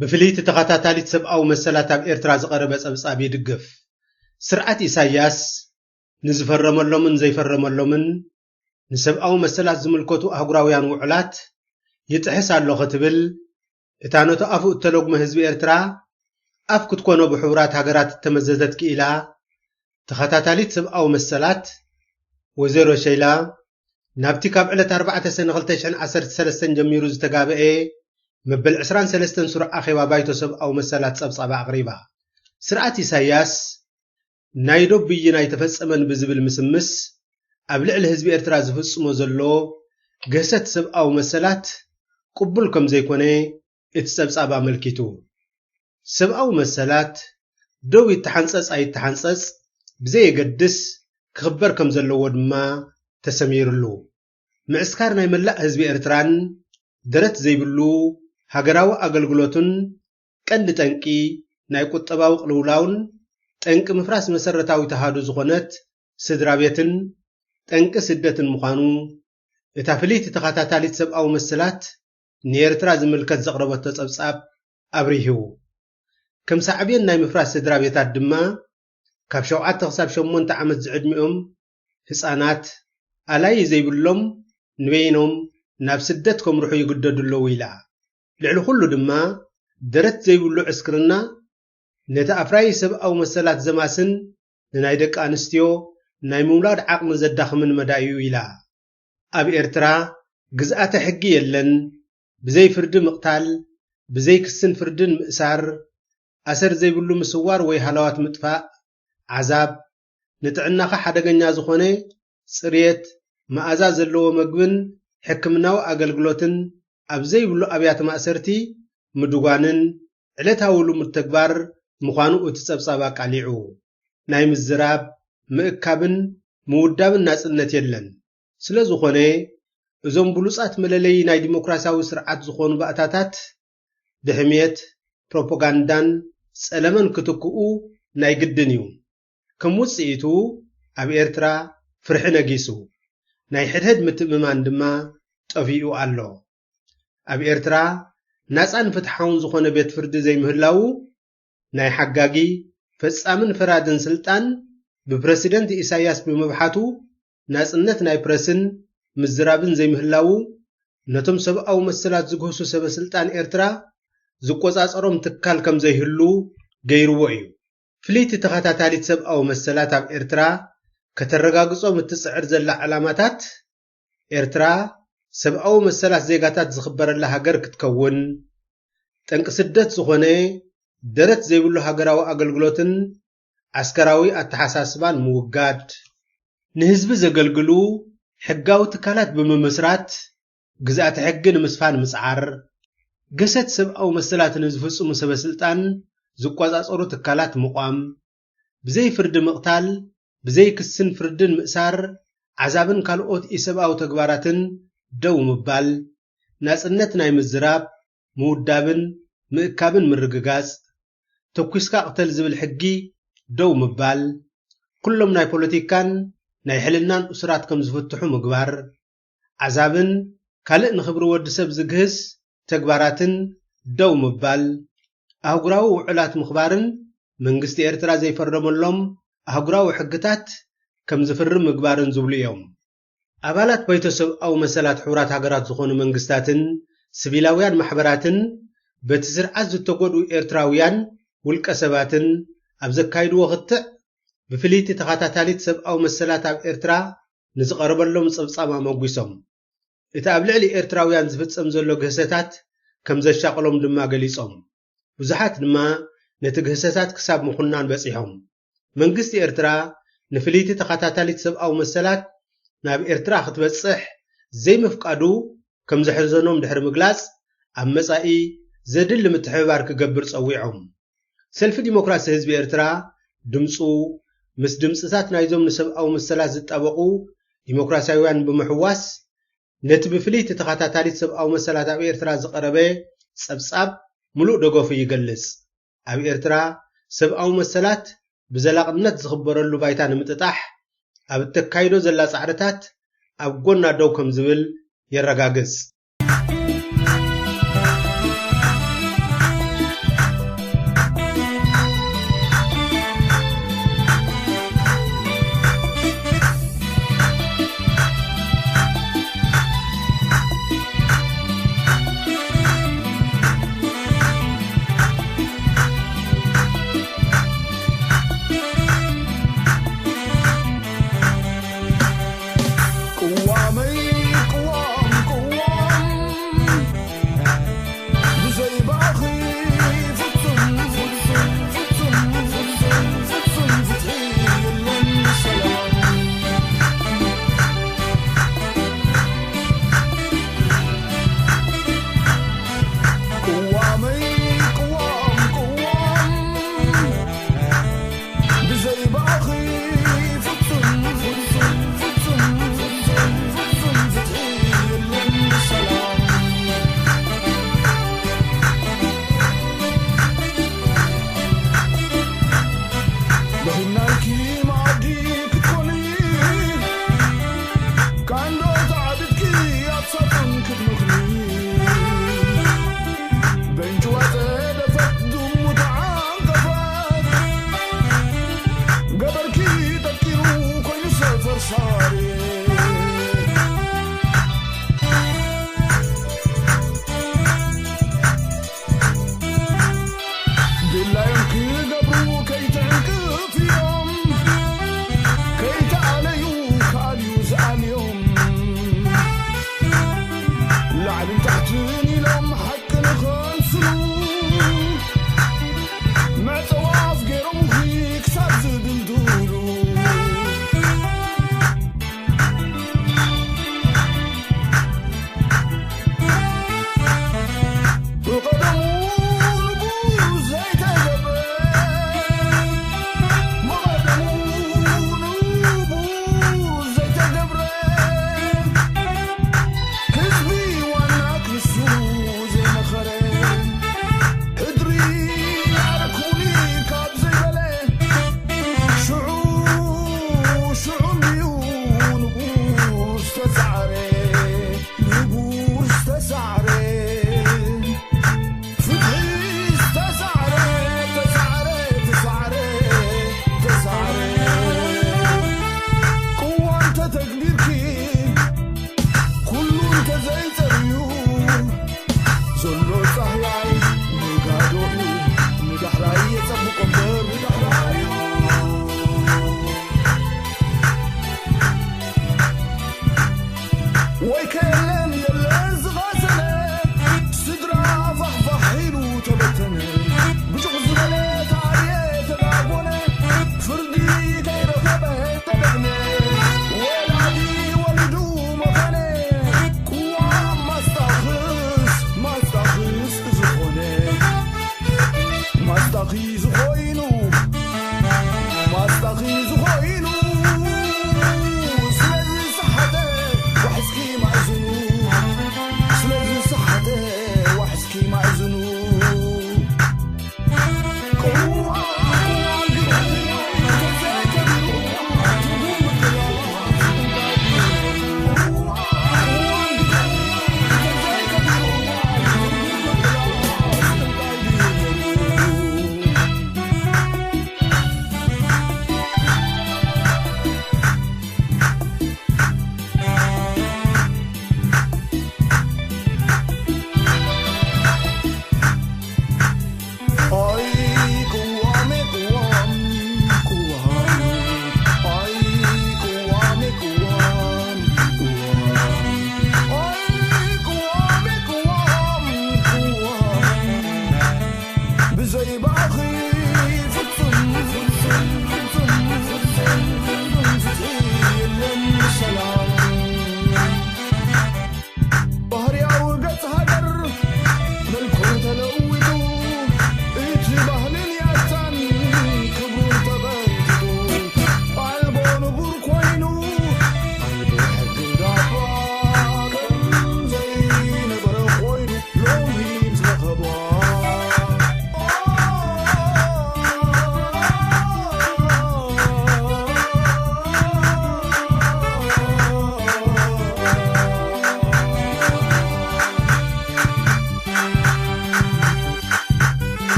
ብፍልይቲ ተኸታታሊት ሰብኣዊ መሰላት ኣብ ኤርትራ ዝቐረበ ጸብጻብ ይድግፍ። ስርዓት ኢሳያስ ንዝፈረመሎምን ዘይፈረመሎምን ንሰብኣዊ መሰላት ዝምልከቱ ኣህጉራውያን ውዕላት ይጥሕስ ኣሎ ክትብል፣ እታ ነቲ ኣፉ እተለጉመ ህዝቢ ኤርትራ ኣፍ ክትኮኖ ብሕቡራት ሃገራት እተመዘዘት ክኢላ ተኸታታሊት ሰብኣዊ መሰላት ወይዘሮ ሸይላ፣ ናብቲ ካብ ዕለት ኣርባዕተ ሰነ ክልተ ሽሕን ዓሰርተ ሰለስተን ጀሚሩ ዝተጋብኤ መበል ዕስራን ሰለስተን ስሩዕ ኣኼባ ባይቶ ሰብኣዊ መሰላት ጸብጻባ ኣቕሪባ። ስርዓት ኢሳያስ ናይ ዶብ ብይን ኣይተፈጸመን ብዝብል ምስምስ፣ ኣብ ልዕሊ ህዝቢ ኤርትራ ዝፍጽሞ ዘሎ ግህሰት ሰብኣዊ መሰላት ቅቡል ከም ዘይኮነ እቲ ጸብጻብ ኣመልኪቱ። ሰብኣዊ መሰላት ዶብ ይተሓንጸጽ ኣይተሓንጸጽ ብዘየገድስ ክኽበር ከም ዘለዎ ድማ ተሰሚርሉ። ምዕስካር ናይ መላእ ህዝቢ ኤርትራን ደረት ዘይብሉ ሃገራዊ ኣገልግሎቱን ቀንዲ ጠንቂ ናይ ቁጠባዊ ቅልውላውን ጠንቂ ምፍራስ መሰረታዊት ኣሃዱ ዝኾነት ስድራ ቤትን ጠንቂ ስደትን ምዃኑ እታ ፍልይቲ ተኸታታሊት ሰብኣዊ መሰላት ንኤርትራ ዝምልከት ዘቕረበቶ ጸብጻብ ኣብሪሁ። ከም ሳዕቤን ናይ ምፍራስ ስድራ ቤታት ድማ ካብ ሸውዓተ ክሳብ ሸሞንተ ዓመት ዝዕድሚኦም ህጻናት ኣላይ ዘይብሎም ንበይኖም ናብ ስደት ከምርሑ ይግደዱ ኣለዉ ኢላ። ልዕሊ ኩሉ ድማ ደረት ዘይብሉ ዕስክርና ነቲ ኣፍራዪ ሰብኣዊ መሰላት ዘማስን ንናይ ደቂ ኣንስትዮ ናይ ምውላድ ዓቕሚ ዘዳኽምን መዳይ እዩ ኢላ። ኣብ ኤርትራ ግዝኣተ ሕጊ የለን። ብዘይ ፍርዲ ምቕታል፣ ብዘይ ክስን ፍርድን ምእሳር፣ ኣሰር ዘይብሉ ምስዋር ወይ ሃለዋት ምጥፋእ፣ ዓዛብ፣ ንጥዕናኻ ሓደገኛ ዝኾነ ጽርየት፣ መኣዛ ዘለዎ መግብን ሕክምናዊ ኣገልግሎትን ኣብ ዘይብሉ ኣብያተ ማእሰርቲ ምድጓንን ዕለታዊ ልሙድ ተግባር ምዃኑ እቲ ጸብጻብ ኣቃሊዑ። ናይ ምዝራብ፣ ምእካብን ምውዳብን ናጽነት የለን። ስለ ዝኾነ፣ እዞም ብሉጻት መለለዪ ናይ ዲሞክራሲያዊ ስርዓት ዝኾኑ ባእታታት ብሕምየት፣ ፕሮፓጋንዳን ጸለመን ክትክኡ ናይ ግድን እዩ። ከም ውጽኢቱ፣ ኣብ ኤርትራ ፍርሒ ነጊሱ፣ ናይ ሕድሕድ ምትእምማን ድማ ጠፊኡ ኣሎ። ኣብ ኤርትራ ናጻን ፍትሓውን ዝኾነ ቤት ፍርዲ ዘይምህላዉ፣ ናይ ሓጋጊ፣ ፈጻምን ፈራድን ስልጣን ብፕረሲደንት ኢሳያስ ብምብሓቱ፣ ናጽነት ናይ ፕረስን ምዝራብን ዘይምህላዉ፣ ነቶም ሰብኣዊ መሰላት ዝግህሱ ሰበ ስልጣን ኤርትራ ዝቆጻጸሮም ትካል ከም ዘይህሉ ገይርዎ እዩ። ፍልይቲ ተኸታታሊት ሰብኣዊ መሰላት ኣብ ኤርትራ ከተረጋግጾም እትጽዕር ዘላ ዕላማታት፣ ኤርትራ ሰብኣዊ መሰላት ዜጋታት ዝኽበረላ ሃገር ክትከውን፣ ጠንቂ ስደት ዝኾነ ደረት ዘይብሉ ሃገራዊ ኣገልግሎትን ዓስከራዊ ኣተሓሳስባን ምውጋድ፣ ንህዝቢ ዘገልግሉ ሕጋዊ ትካላት ብምምስራት፣ ግዝኣተ ሕጊ ንምስፋን ምጽዓር፣ ግህሰት ሰብኣዊ መሰላት ንዝፍጽሙ ሰበ ስልጣን ዝቆጻጸሩ ትካላት ምቋም፣ ብዘይ ፍርዲ ምቕታል፣ ብዘይ ክስን ፍርድን ምእሳር፣ ዓዛብን ካልኦት ኢሰብኣዊ ተግባራትን ደው ምባል፣ ናጽነት ናይ ምዝራብ፣ ምውዳብን ምእካብን ምርግጋጽ፣ ተኲስካ ቅተል ዝብል ሕጊ ደው ምባል፣ ኩሎም ናይ ፖለቲካን ናይ ሕልናን እሱራት ከም ዝፍትሑ ምግባር፣ ዓዛብን ካልእ ንኽብሪ ወዲ ሰብ ዝግህስ ተግባራትን ደው ምባል፣ ኣህጉራዊ ውዕላት ምኽባርን መንግስቲ ኤርትራ ዘይፈረመሎም ኣህጉራዊ ሕግታት ከም ዝፍርም ምግባርን ዝብሉ እዮም። ኣባላት ባይቶ ሰብኣዊ መሰላት ሕቡራት ሃገራት ዝኾኑ መንግስታትን ሲቪላውያን ማሕበራትን በቲ ስርዓት ዝተጎድኡ ኤርትራውያን ውልቀ ሰባትን ኣብ ዘካይድዎ ክትዕ ብፍልይቲ ተኸታታሊት ሰብኣዊ መሰላት ኣብ ኤርትራ ንዝቐረበሎም ጸብጻብ ኣመጒሶም። እቲ ኣብ ልዕሊ ኤርትራውያን ዝፍጸም ዘሎ ግህሰታት ከም ዘሻቕሎም ድማ ገሊጾም። ብዙሓት ድማ ነቲ ግህሰታት ክሳብ ምኹናን በጺሖም። መንግስቲ ኤርትራ ንፍልይቲ ተኸታታሊት ሰብኣዊ መሰላት ናብ ኤርትራ ክትበጽሕ ዘይምፍቃዱ ከም ዘሕዘኖም ድሕሪ ምግላጽ፣ ኣብ መጻኢ ዘድሊ ምትሕብባር ክገብር ጸዊዖም። ሰልፊ ዲሞክራሲ ህዝቢ ኤርትራ ድምጹ ምስ ድምጽታት ናይዞም ንሰብኣዊ መሰላት ዝጣበቑ ዲሞክራሲያውያን ብምሕዋስ፣ ነቲ ብፍልይቲ ተኸታታሊት ሰብኣዊ መሰላት ኣብ ኤርትራ ዝቐረበ ጸብጻብ ምሉእ ደገፉ ይገልጽ። ኣብ ኤርትራ ሰብኣዊ መሰላት ብዘላቕነት ዝኽበረሉ ባይታ ንምጥጣሕ ኣብ እተካይዶ ዘላ ጻዕርታት ኣብ ጎና ደው ከም ዝብል የረጋግጽ።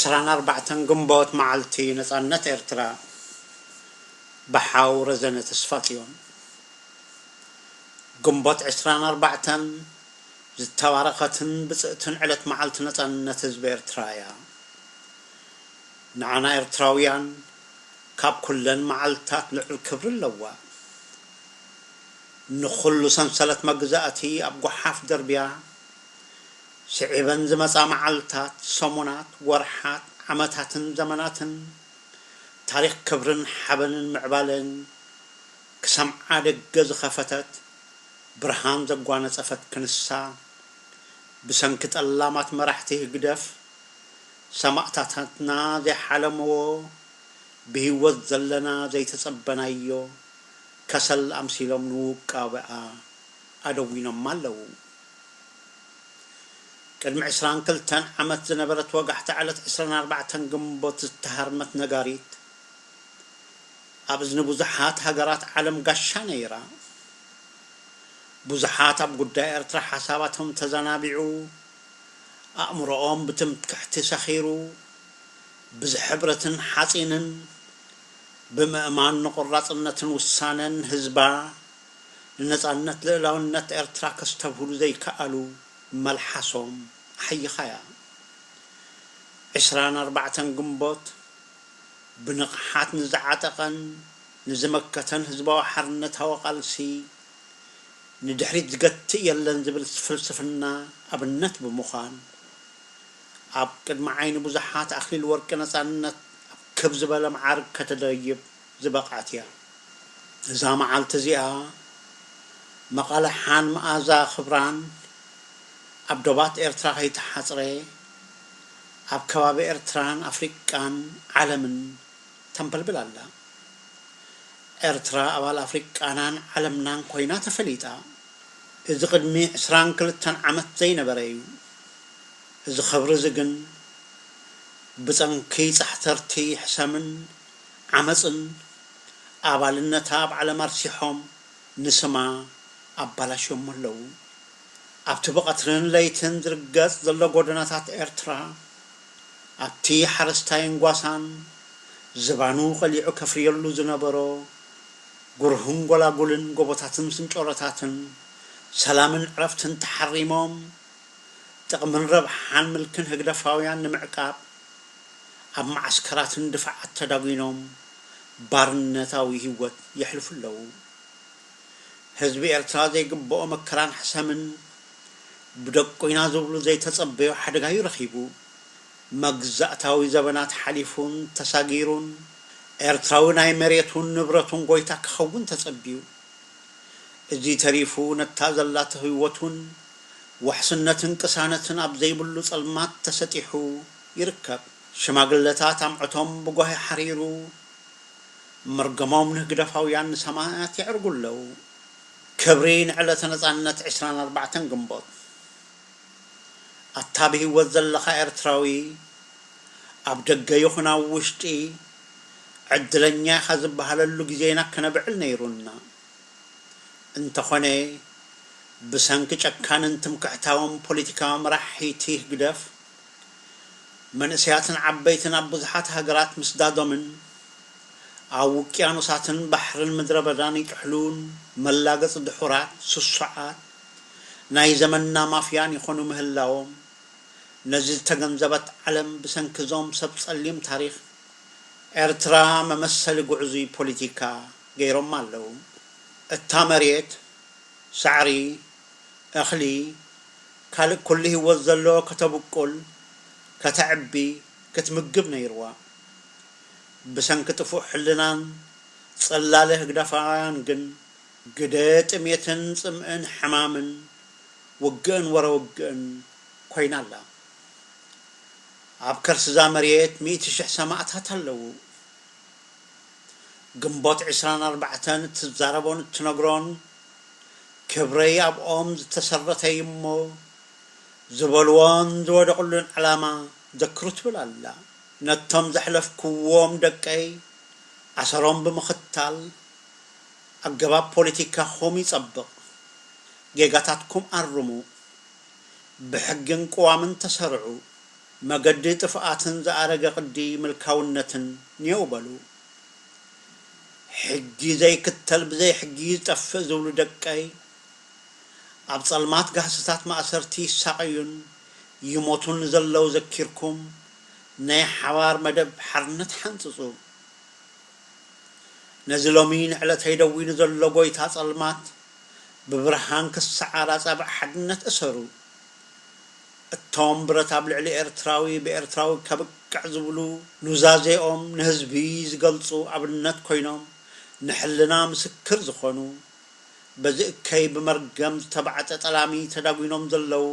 ዕስራን ኣርባዕተን ግንቦት፣ መዓልቲ ነጻነት ኤርትራ፣ ብሓው ረዘነ ተስፋጽዮን። ግንቦት ዕስራን ኣርባዕተን ዝተባረኸትን ብጽእትን ዕለት መዓልቲ ነጻነት ህዝቢ ኤርትራ እያ። ንዓና ኤርትራውያን ካብ ኩለን መዓልታት ልዑል ክብሪ ኣለዋ። ንኹሉ ሰንሰለት መግዛእቲ ኣብ ጓሓፍ ደርብያ፣ ስዒበን ዝመጻ መዓልታት፣ ሰሙናት፣ ወርሓት፣ ዓመታትን ዘመናትን፣ ታሪኽ ክብርን ሓበንን ምዕባለን ክሰምዓ ደገ ዝኸፈተት፣ ብርሃን ዘጓነጸፈት ክንሳ፣ ብሰንኪ ጠላማት መራሕቲ ህግደፍ፣ ሰማእታታትና ዘይሓለምዎ፣ ብህይወት ዘለና ዘይተጸበናዮ ከሰል ኣምሲሎም ንውቃበኣ ኣደዊኖማ ኣለዉ። ቅድሚ ዕስራን ክልተን ዓመት ዝነበረት ወጋሕታ፣ ዕለት ዕስራን ኣርባዕተን ግንቦት ዝተሃርመት ነጋሪት፣ ኣብ እዝኒ ብዙሓት ሃገራት ዓለም ጋሻ ነይራ። ብዙሓት ኣብ ጉዳይ ኤርትራ ሓሳባቶም ተዘናቢዑ፣ ኣእምሮኦም ብትምክሕቲ ሰኺሩ፣ ብዝሕብረትን ሓጺንን ብምእማን ንቆራጽነትን ውሳነን ህዝባ ንነጻነት ልእላውነት ኤርትራ ከስተብህሉ ዘይከኣሉ መልሓሶም ኣሕይኻያ። ዕስራን ኣርባዕተን ግንቦት ብንቕሓት ንዝዓጠቐን ንዝመከተን ህዝባዊ ሓርነታዊ ቃልሲ ንድሕሪት ዝገትእ የለን ዝብል ፍልስፍና ኣብነት ብምዃን፣ ኣብ ቅድሚ ዓይኒ ብዙሓት ኣኽሊል ወርቂ ነጻነት ኣብ ክብ ዝበለ መዓርግ ከተደይብ ዝበቕዐት እያ። እዛ መዓልቲ እዚኣ መቓልሓን መኣዛ ክብራን ኣብ ዶባት ኤርትራ ከይተሓጽረ፣ ኣብ ከባቢ ኤርትራን ኣፍሪቃን ዓለምን ተንበልብል ኣላ። ኤርትራ ኣባል ኣፍሪቃናን ዓለምናን ኮይና ተፈሊጣ። እዚ ቅድሚ ዕስራን ክልተን ዓመት ዘይነበረ እዩ። እዚ ክብሪ እዚ ግን ብጸንኪ ጻሕተርቲ ሕሰምን ዓመጽን ኣባልነታ ኣብ ዓለም ኣርሲሖም ንስማ ኣባላሽዮሞ ኣለዉ። ኣብቲ ብቐትርን ለይትን ዝርገጽ ዘሎ ጎደናታት ኤርትራ፣ ኣብቲ ሓረስታይን ጓሳን ዝባኑ ቀሊዑ ከፍርየሉ ዝነበሮ ጉርሁን ጎላጉልን ጎቦታትን ስንጮሮታትን ሰላምን ዕረፍትን ተሓሪሞም፣ ጥቕምን ረብሓን ምልክን ህግደፋውያን ንምዕቃብ ኣብ መዓስከራትን ድፋዓት ተዳጒኖም ባርነታዊ ህይወት የሕልፉ ኣለዉ። ህዝቢ ኤርትራ ዘይግብኦ መከራን ሕሰምን ብደቁ ኢና ዝብሉ ዘይተጸበዮ ሓደጋ እዩ ረኺቡ። መግዛእታዊ ዘበናት ሓሊፉን ተሳጊሩን፣ ኤርትራዊ ናይ መሬቱን ንብረቱን ጎይታ ክኸውን ተጸብዩ። እዚ ተሪፉ ነታ ዘላቶ ህይወቱን ዋሕስነትን ቅሳነትን ኣብ ዘይብሉ ጸልማት ተሰጢሑ ይርከብ። ሽማግለታት ኣምዕቶም ብጓሂ ሓሪሩ፣ መርገሞም ንህግደፋውያን ንሰማያት የዕርጉ ኣለዉ። ክብሪ ንዕለተ ነጻነት ዕስራን ኣርባዕተን ግንቦት። ኣታ ብህይወት ዘለኻ ኤርትራዊ፣ ኣብ ደገ ይኹን ኣብ ውሽጢ፣ ዕድለኛ ኢኻ ዝበሃለሉ ግዜና ከነብዕል ነይሩና። እንተኾነ፣ ብሰንኪ ጨካንን ትምክሕታውን ፖለቲካዊ መራሒቲ ህግደፍ፣ መንእሰያትን ዓበይትን ኣብ ብዙሓት ሃገራት ምስዳዶምን፣ ኣብ ውቅያኖሳትን ባሕርን ምድረ በዳን ይጥሕሉን፣ መላገጺ ድሑራት፣ ስሱዓት፣ ናይ ዘመንና ማፍያን ይኾኑ ምህላዎም፣ ነዚ ዝተገንዘበት ዓለም ብሰንኪ እዞም ሰብ ጸሊም ታሪኽ ኤርትራ መመሰሊ ጉዕዙይ ፖለቲካ ገይሮማ ኣለዉ። እታ መሬት፣ ሳዕሪ፣ እኽሊ፣ ካልእ ኩሉ ህይወት ዘለዎ ከተብቁል፣ ከተዕቢ፣ ክትምግብ ነይርዋ። ብሰንኪ ጥፉእ ሕልናን ጽላለ ህግደፋውያን ግን፣ ግደ ጥሜትን ጽምእን ሕማምን ውግእን ወረ ውግእን ኮይና ኣላ። ኣብ ከርሲ እዛ መሬት ሚእቲ ሽሕ ሰማእታት ኣለዉ። ግንቦት ዕስራን ኣርባዕተን እትዛረቦን እትነግሮን፣ ክብረይ ኣብኦም ዝተሰረተ እዩ እሞ፣ ዝበልዎን ዝወደቕሉን ዕላማ ዘክሩ ትብል ኣላ። ነቶም ዘሕለፍክዎም ደቀይ፣ ኣሰሮም ብምኽታል፣ ኣገባብ ፖለቲካኹም ይጸብቕ፣ ጌጋታትኩም ኣርሙ፣ ብሕግን ቅዋምን ተሰርዑ፣ መገዲ ጥፍኣትን ዝኣረገ ቅዲ ምልካውነትን ኔው በሉ። ሕጊ ዘይክተል ብዘይ ሕጊ ዝጠፍእ ዝብሉ ደቀይ፣ ኣብ ጸልማት ጋህስታት ማእሰርቲ ይሳቐዩን ይሞቱን ዘለዉ ዘኪርኩም፣ ናይ ሓባር መደብ ሓርነት ሓንጽጹ። ነዚ ሎሚ ንዕለተይ ደዊኑ ዘሎ ጎይታ ጸልማት፣ ብብርሃን ክሰዓር ኣጻብዕ ሓድነት እሰሩ። እቶም ብረት ኣብ ልዕሊ ኤርትራዊ ብኤርትራዊ ከብቅዕ ዝብሉ፣ ኑዛዜኦም ንህዝቢ ዝገልጹ ኣብነት ኮይኖም፣ ንሕልና ምስክር ዝኾኑ፣ በዚ እከይ ብመርገም ዝተባዕጠ ጠላሚ ተዳጒኖም ዘለዉ፣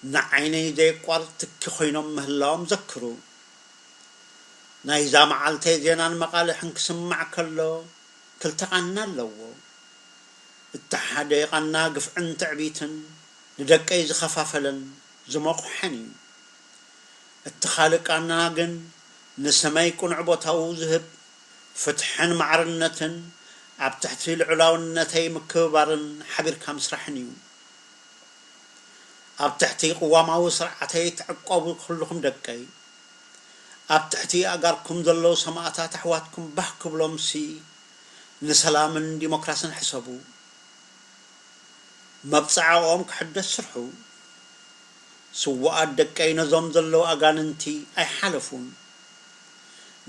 ንዓይነይ ዘየቋርጽ ትኪ ኮይኖም ምህላዎም ዘክሩ። ናይዛ መዓልተይ ዜናን መቓልሕን ክስማዕ ከሎ፣ ክልተ ቃና ኣለዎ። እቲ ሓደ ቃና ግፍዕን ትዕቢትን ንደቀይ ዝኸፋፈለን ዝመቑሐን እዩ። እቲ ካልእ ቃና ግን ንስመይ ቅኑዕ ቦታኡ ዝህብ፣ ፍትሕን ማዕርነትን ኣብ ትሕቲ ልዑላውነተይ ምክብባርን ሓቢርካ ምስራሕን እዩ። ኣብ ትሕቲ ቅዋማዊ ስርዓተይ ትዕቆቡ ኩልኹም ደቀይ። ኣብ ትሕቲ ኣእጋርኩም ዘለዉ ሰማእታት ኣሕዋትኩም ባህ ክብሎምሲ ንሰላምን ዲሞክራስን ሕሰቡ። መብጽዓኦም ክሕደስ ስርሑ። ስዉኣት ደቀይ ነዞም ዘለዉ ኣጋንንቲ ኣይሓለፉን።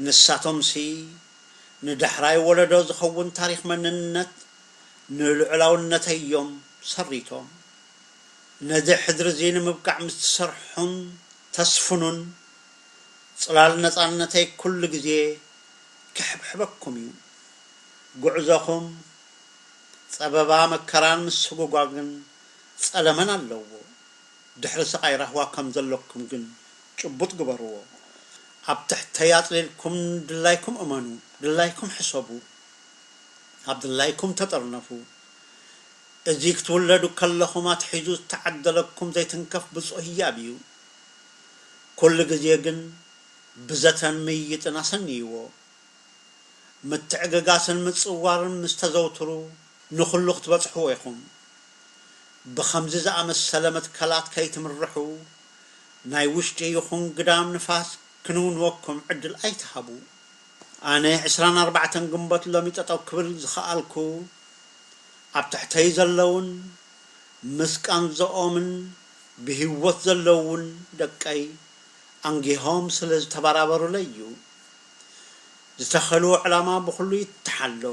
ንሳቶምሲ ንዳሕራይ ወለዶ ዝኸውን ታሪኽ መንነት ንልዑላውነተይ እዮም ሰሪቶም። ነዚ ሕድሪ እዚ ንምብቃዕ ምስ ትሰርሑን ተስፍኑን፣ ጽላል ነጻነተይ ኩሉ ግዜ ክሕብሕበኩም እዩ። ጉዕዞኹም ጸበባ መከራን ምስጉጓግን ጸለመን ኣለዎ። ድሕሪ ስቓይ ራህዋ ከም ዘለኩም ግን ጭቡጥ ግበርዎ። ኣብ ትሕተይ ኣጽሊልኩም ድላይኩም እመኑ፣ ድላይኩም ሕሰቡ፣ ኣብ ድላይኩም ተጠርነፉ። እዚ ክትውለዱ ከለኹም ኣትሒዙ ዝተዓደለኩም ዘይትንከፍ ብጹእ ህያብ እዩ። ኩሉ ግዜ ግን ብዘተን ምይይጥን ኣሰንይዎ። ምትዕግጋስን ምጽዋርን ምስ ተዘውትሩ ንኹሉ ክትበጽሕዎ ኢኹም። ብኸምዚ ዝኣመሰለ መትከላት ከይትምርሑ ናይ ውሽጢ ይኹን ግዳም ንፋስ ክንውንወኩም ዕድል ኣይትሃቡ። ኣነ ዕስራን ኣርባዕተን ግንቦት ሎሚ ጠጠው ክብል ዝኸኣልኩ ኣብ ትሕተይ ዘለውን ምስ ቃንዝኦምን ብህይወት ዘለውን ደቀይ ኣንጊሆም ስለ ዝተበራበሩለይ እዩ። ዝተኸልዎ ዕላማ ብኹሉ ይተሓሎ።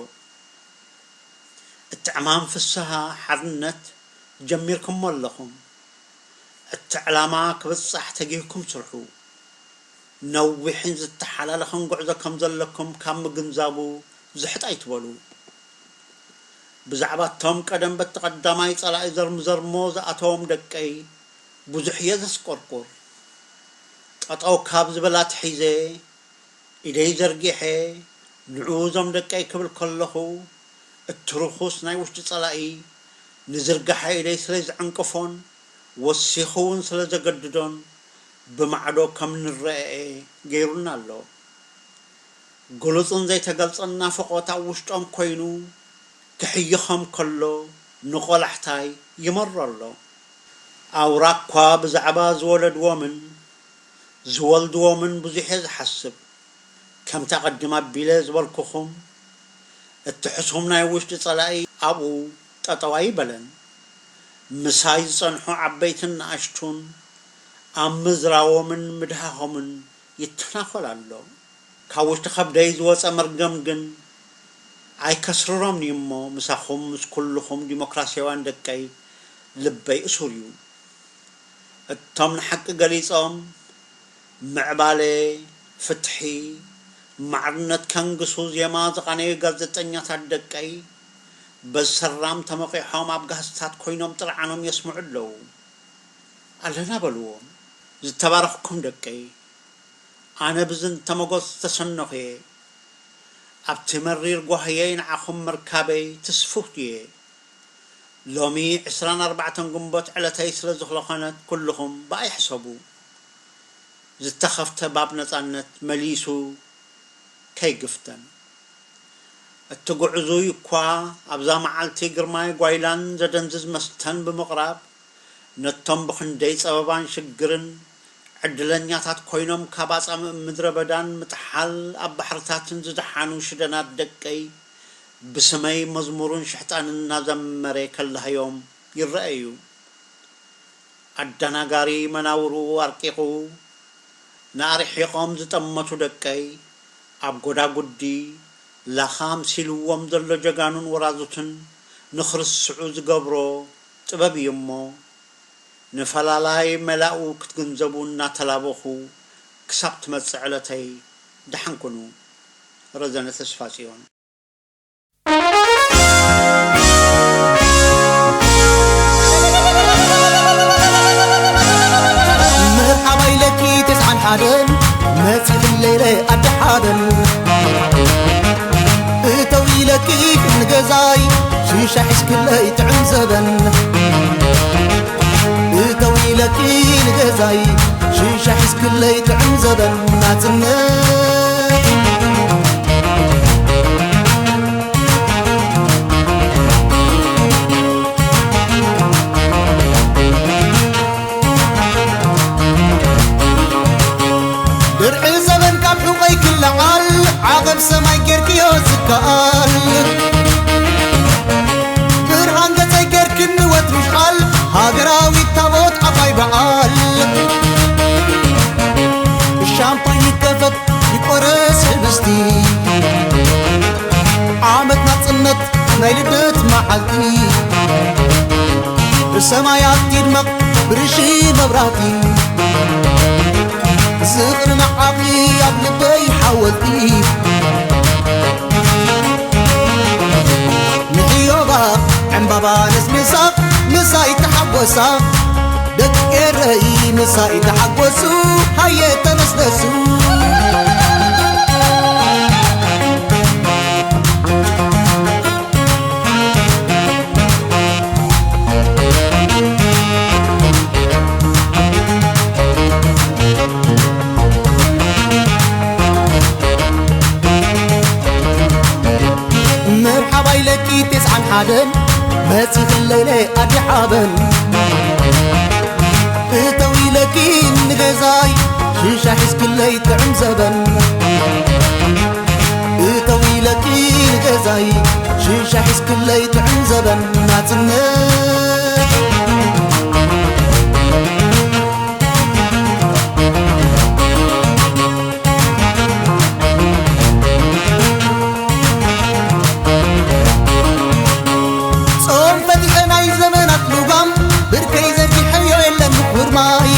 እቲ ዕማም ፍስሃ ሓርነት ጀሚርኩሞ ኣለኹም። እቲ ዕላማ ክብጻሕ ተጊህኩም ስርሑ። ነዊሕን ዝተሓላለኸን ጉዕዞ ከም ዘለኩም ካብ ምግንዛቡ ዝሕጥ ኣይትበሉ። ብዛዕባ እቶም ቀደም በቲ ቀዳማይ ጸላኢ ዘርምዘርሞ ዝኣተዎም ደቀይ ብዙሕ እየ ዘስቆርቁር። ጠጠው ካብ ዝብል ኣትሒዘ ኢደይ ዘርጊሐ ንዑ እዞም ደቀይ ክብል ከለኹ፣ እቲ ርኹስ ናይ ውሽጢ ጸላኢ ንዝርጋሐ ኢደይ ስለ ዝዕንቅፎን ወሲኹ እውን ስለ ዘገድዶን ብማዕዶ ከም ንረኣኤ ገይሩና ኣሎ። ግሉጽን ዘይተገልጸን ናፍቖት ኣብ ውሽጦም ኮይኑ ክሕይኾም ከሎ ንቖላሕታይ ይመሮ ኣሎ። ኣውራ እኳ ብዛዕባ ዝወለድዎምን ዝወልድዎምን ብዙሕ እየ ዝሓስብ። ከምቲ ኣቐዲም ኣቢለ ዝበልኩኹም፣ እቲ ሕሱም ናይ ውሽጢ ጸላኢ ኣብኡ ጠጠው ኣይበለን። ምሳይ ዝጸንሑ ዓበይትን ንኣሽቱን ኣብ ምዝራቦምን ምድሃኾምን ይተናኾል ኣሎ። ካብ ውሽጢ ከብደይ ዝወጸ መርገም ግን ኣይከስርሮምን እዩ እሞ፣ ምሳኹም ምስ ኩልኹም ዲሞክራስያውያን ደቀይ ልበይ እሱር እዩ። እቶም ንሓቂ ገሊጾም ምዕባለ፣ ፍትሒ፣ ማዕርነት ከንግሱ ዜማ ዝቓነዩ ጋዜጠኛታት ደቀይ በዚ ሰራም ተመቒሖም ኣብ ጋህስታት ኮይኖም ጥርዓኖም የስምዑ ኣለዉ። ኣለና በልዎም። ዝተባረኽኩም ደቀይ፣ ኣነ ብዝንተ መጎስ ዝተሰነኹ እየ። ኣብቲ መሪር ጓህየይ ንዓኹም ምርካበይ ትስፉውቲ እየ። ሎሚ ዕስራን ኣርባዕተን ግንቦት ዕለተይ ስለ ዝኾነት ኩልኹም ብኣይ ሕሰቡ። ዝተኸፍተ ባብ ነጻነት መሊሱ ከይግፍተን። እቲ ጉዕዙይ እኳ ኣብዛ መዓልቲ ግርማይ ጓይላን ዘደንዝዝ መስተን ብምቕራብ ነቶም ብኽንደይ ጸበባን ሽግርን ዕድለኛታት ኮይኖም ካብ ኣጻምእ ምድረ በዳን ምጥሓል ኣብ ባሕርታትን ዝደሓኑ ሽደናት ደቀይ ብስመይ መዝሙሩን ሽሕጣንን እናዘመረ ከላህዮም ይረኣዩ። ኣደናጋሪ መናውሩ ኣርቂቑ ንኣርሒቖም ዝጠመቱ ደቀይ ኣብ ጎዳጉዲ ላኻ ኣምሲልዎም ዘሎ ጀጋኑን ወራዙትን ንኽርስዑ ዝገብሮ ጥበብ እዩ እሞ፣ ንፈላላይ መላኡ ክትግንዘቡ እናተላበኹ ክሳብ ትመጽእ ዕለተይ ደሓን ኩኑ። ረዘነ ተስፋጽዮን። መርሓባ ኢለኪ ተስዓን ሓደን መጺኽለይ ኢለ ኣዲ ሓበን። እተው ኢለኪ ንገዛይ ሽሻ ሒዝክለይ ጥዑም ዘበን። እተው ኢለኪ ንገዛይ ሽሻ ሒዝክለይ ጥዑም ዘበን ናጽነት። ድርዒ ዘበን ካብ ሑቐይ ክለዓል ዓቐብ ሰማይ ጌርክዮ ዝከኣል። ብርሃን ገጸይ ጌርክኒ ወትሩ ይሽዓል ሃገራዊት ታቦት ዓባይ በዓል። ሻምፓኝ ይከፈት ይቆረስ ህብስቲ ዓመት ናጽነት ናይ ልደት መዓልቲ። ብሰማያት ይድመቕ ብርሺ መብራህቲ። ዝኽሪ ንዓኺ ኣብ ልበይ ሓወልቲ። ንሕዮባ ዕምባባ ነስንሳ ምሳይ ተሓጎሳ። ደቂ ኤረይ ምሳይ ተሓጎሱ ሃየ ተነስነሱ። መርሓባ ኢለኪ ተስዓን ሓደን መጺኽለይ ኢለ ኣዲ ሓበን። እተው ኢለኪ ንገዛይ ሽሻ ሒዝክለይ ጥዑም ዘበን። እተው ኢለኪ ንገዛይ ሽሻ ሒዝክለይ ጥዑም ዘበን ናጽነት። ጾም ፈቲሐ ናይ ዘመናት ልጓም ብርከይ ዘርጊሐዮ የለን ምኹር ማይ።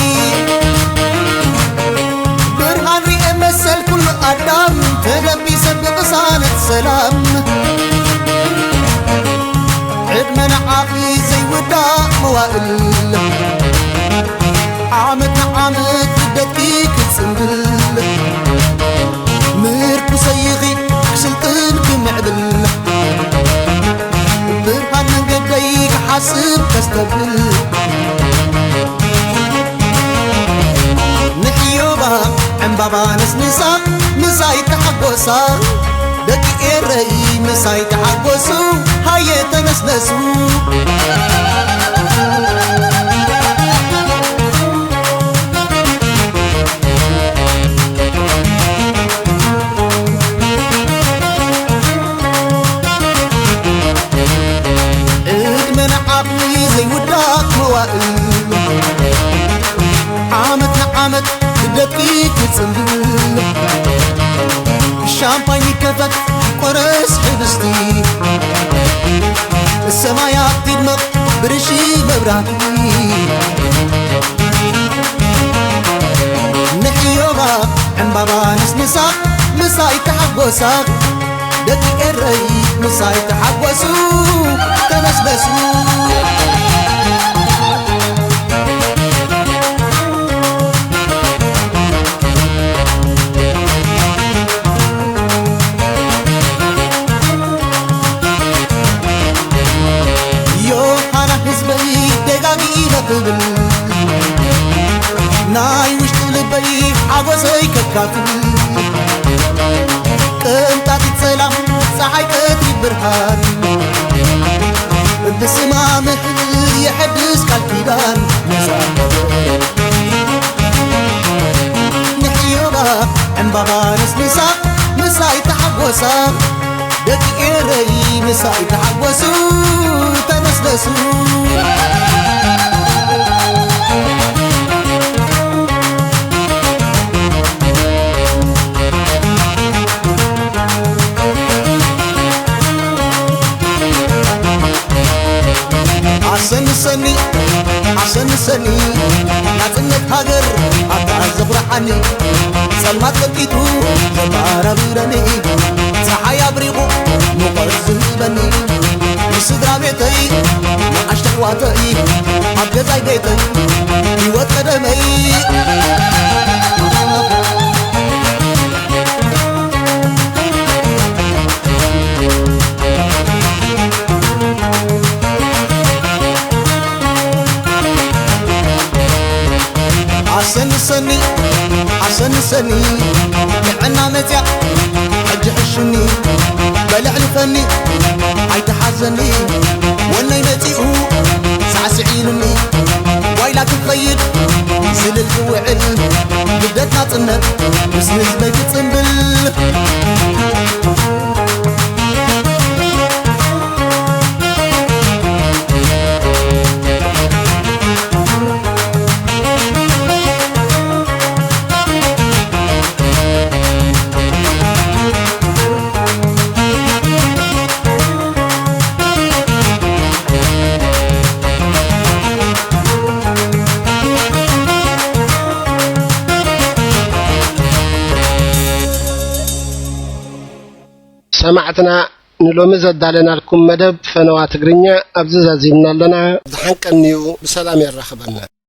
ብርሃን ሪኤ መሰል ኩሉ ኣዳም ተደቢሰ ብቕሳነት ሰላም። ዕድመ ንዓኺ ዘይውዳእ መዋእል ዓመት ንዓመት ልደትኪ ክጽንብል ምርኩሰይኺ ክስልጥን ክምዕብል ብርሃን መንገደይ ክሓስብ ከስተብል ንሕዮባ ዕምባባ ነስንሳ ምሳይ ተሓጎሳ። ደቂ ኤረይ ምሳይ ተሓጎሱ ሃየ ተነስነሱ። ዕድመ ንዓኺ ዘይውዳእ መዋእል ዓመት ንዓመት ልደትኪ ክጽንብል ሻምፓኝ ይከፈት ቆረስ ሕብስቲ ሰማያት ይድመቕ ብርሺ መብራህቲ ንሕዮባ ዕምባባ ነስንሳ ምሳይ ተሓጎሳ ደቂ ኤረይ ምሳይ ተሓጎሱ ተነስነሱ። ዮሃና ህዝበይ ደጋጊመ ክብል ናይ ውሽጢ ልበይ ሓጎሰይ ከካፍል ቅንጣጢት ሰላም ፀሓይ ቀትሪ ብርሃን ብስማ ምሕል የሐድስ ቃል ኪዳን መዛመር ሳይ ተሓጎሱ፣ ተደስደሱ። ኣሰንሰኒ፣ ኣሰንሰኒ፣ ናጽነት ሃገር ኣታ ዘኹርዓኒ። ጸልማት ቀንጢጡ ዘባራብረኒ፣ ጸሓይ ኣብሪቑ ሙቐት ዝህበኒ። ንስድራ ቤተይ፣ ንኣሽቱ ኣሕዋተይ፣ ኣብ ገዛይ ቤተይ፣ ህይወት ቀደመይ። ኣሰንሰኒ፣ ኣሰንሰኒ፣ ጥዕና መጽያ ሕጂ ሕሹኒ። በልዕሊ ፈኒ ኣይትሓዘኒ፣ ወነይ መጺኡ ሳዕስዒሉኒ። ጓይላ ክኸይድ ዝልል ዝውዕል፣ ልደት ናጽነት ምስ ህዝበይ ክጽንብል። ሰማዕትና፣ ንሎሚ ዘዳለናልኩም መደብ ፈነዋ ትግርኛ ኣብዚ ዛዚምና ኣለና። ዝሓንቀንዩ ብሰላም የራኽበና።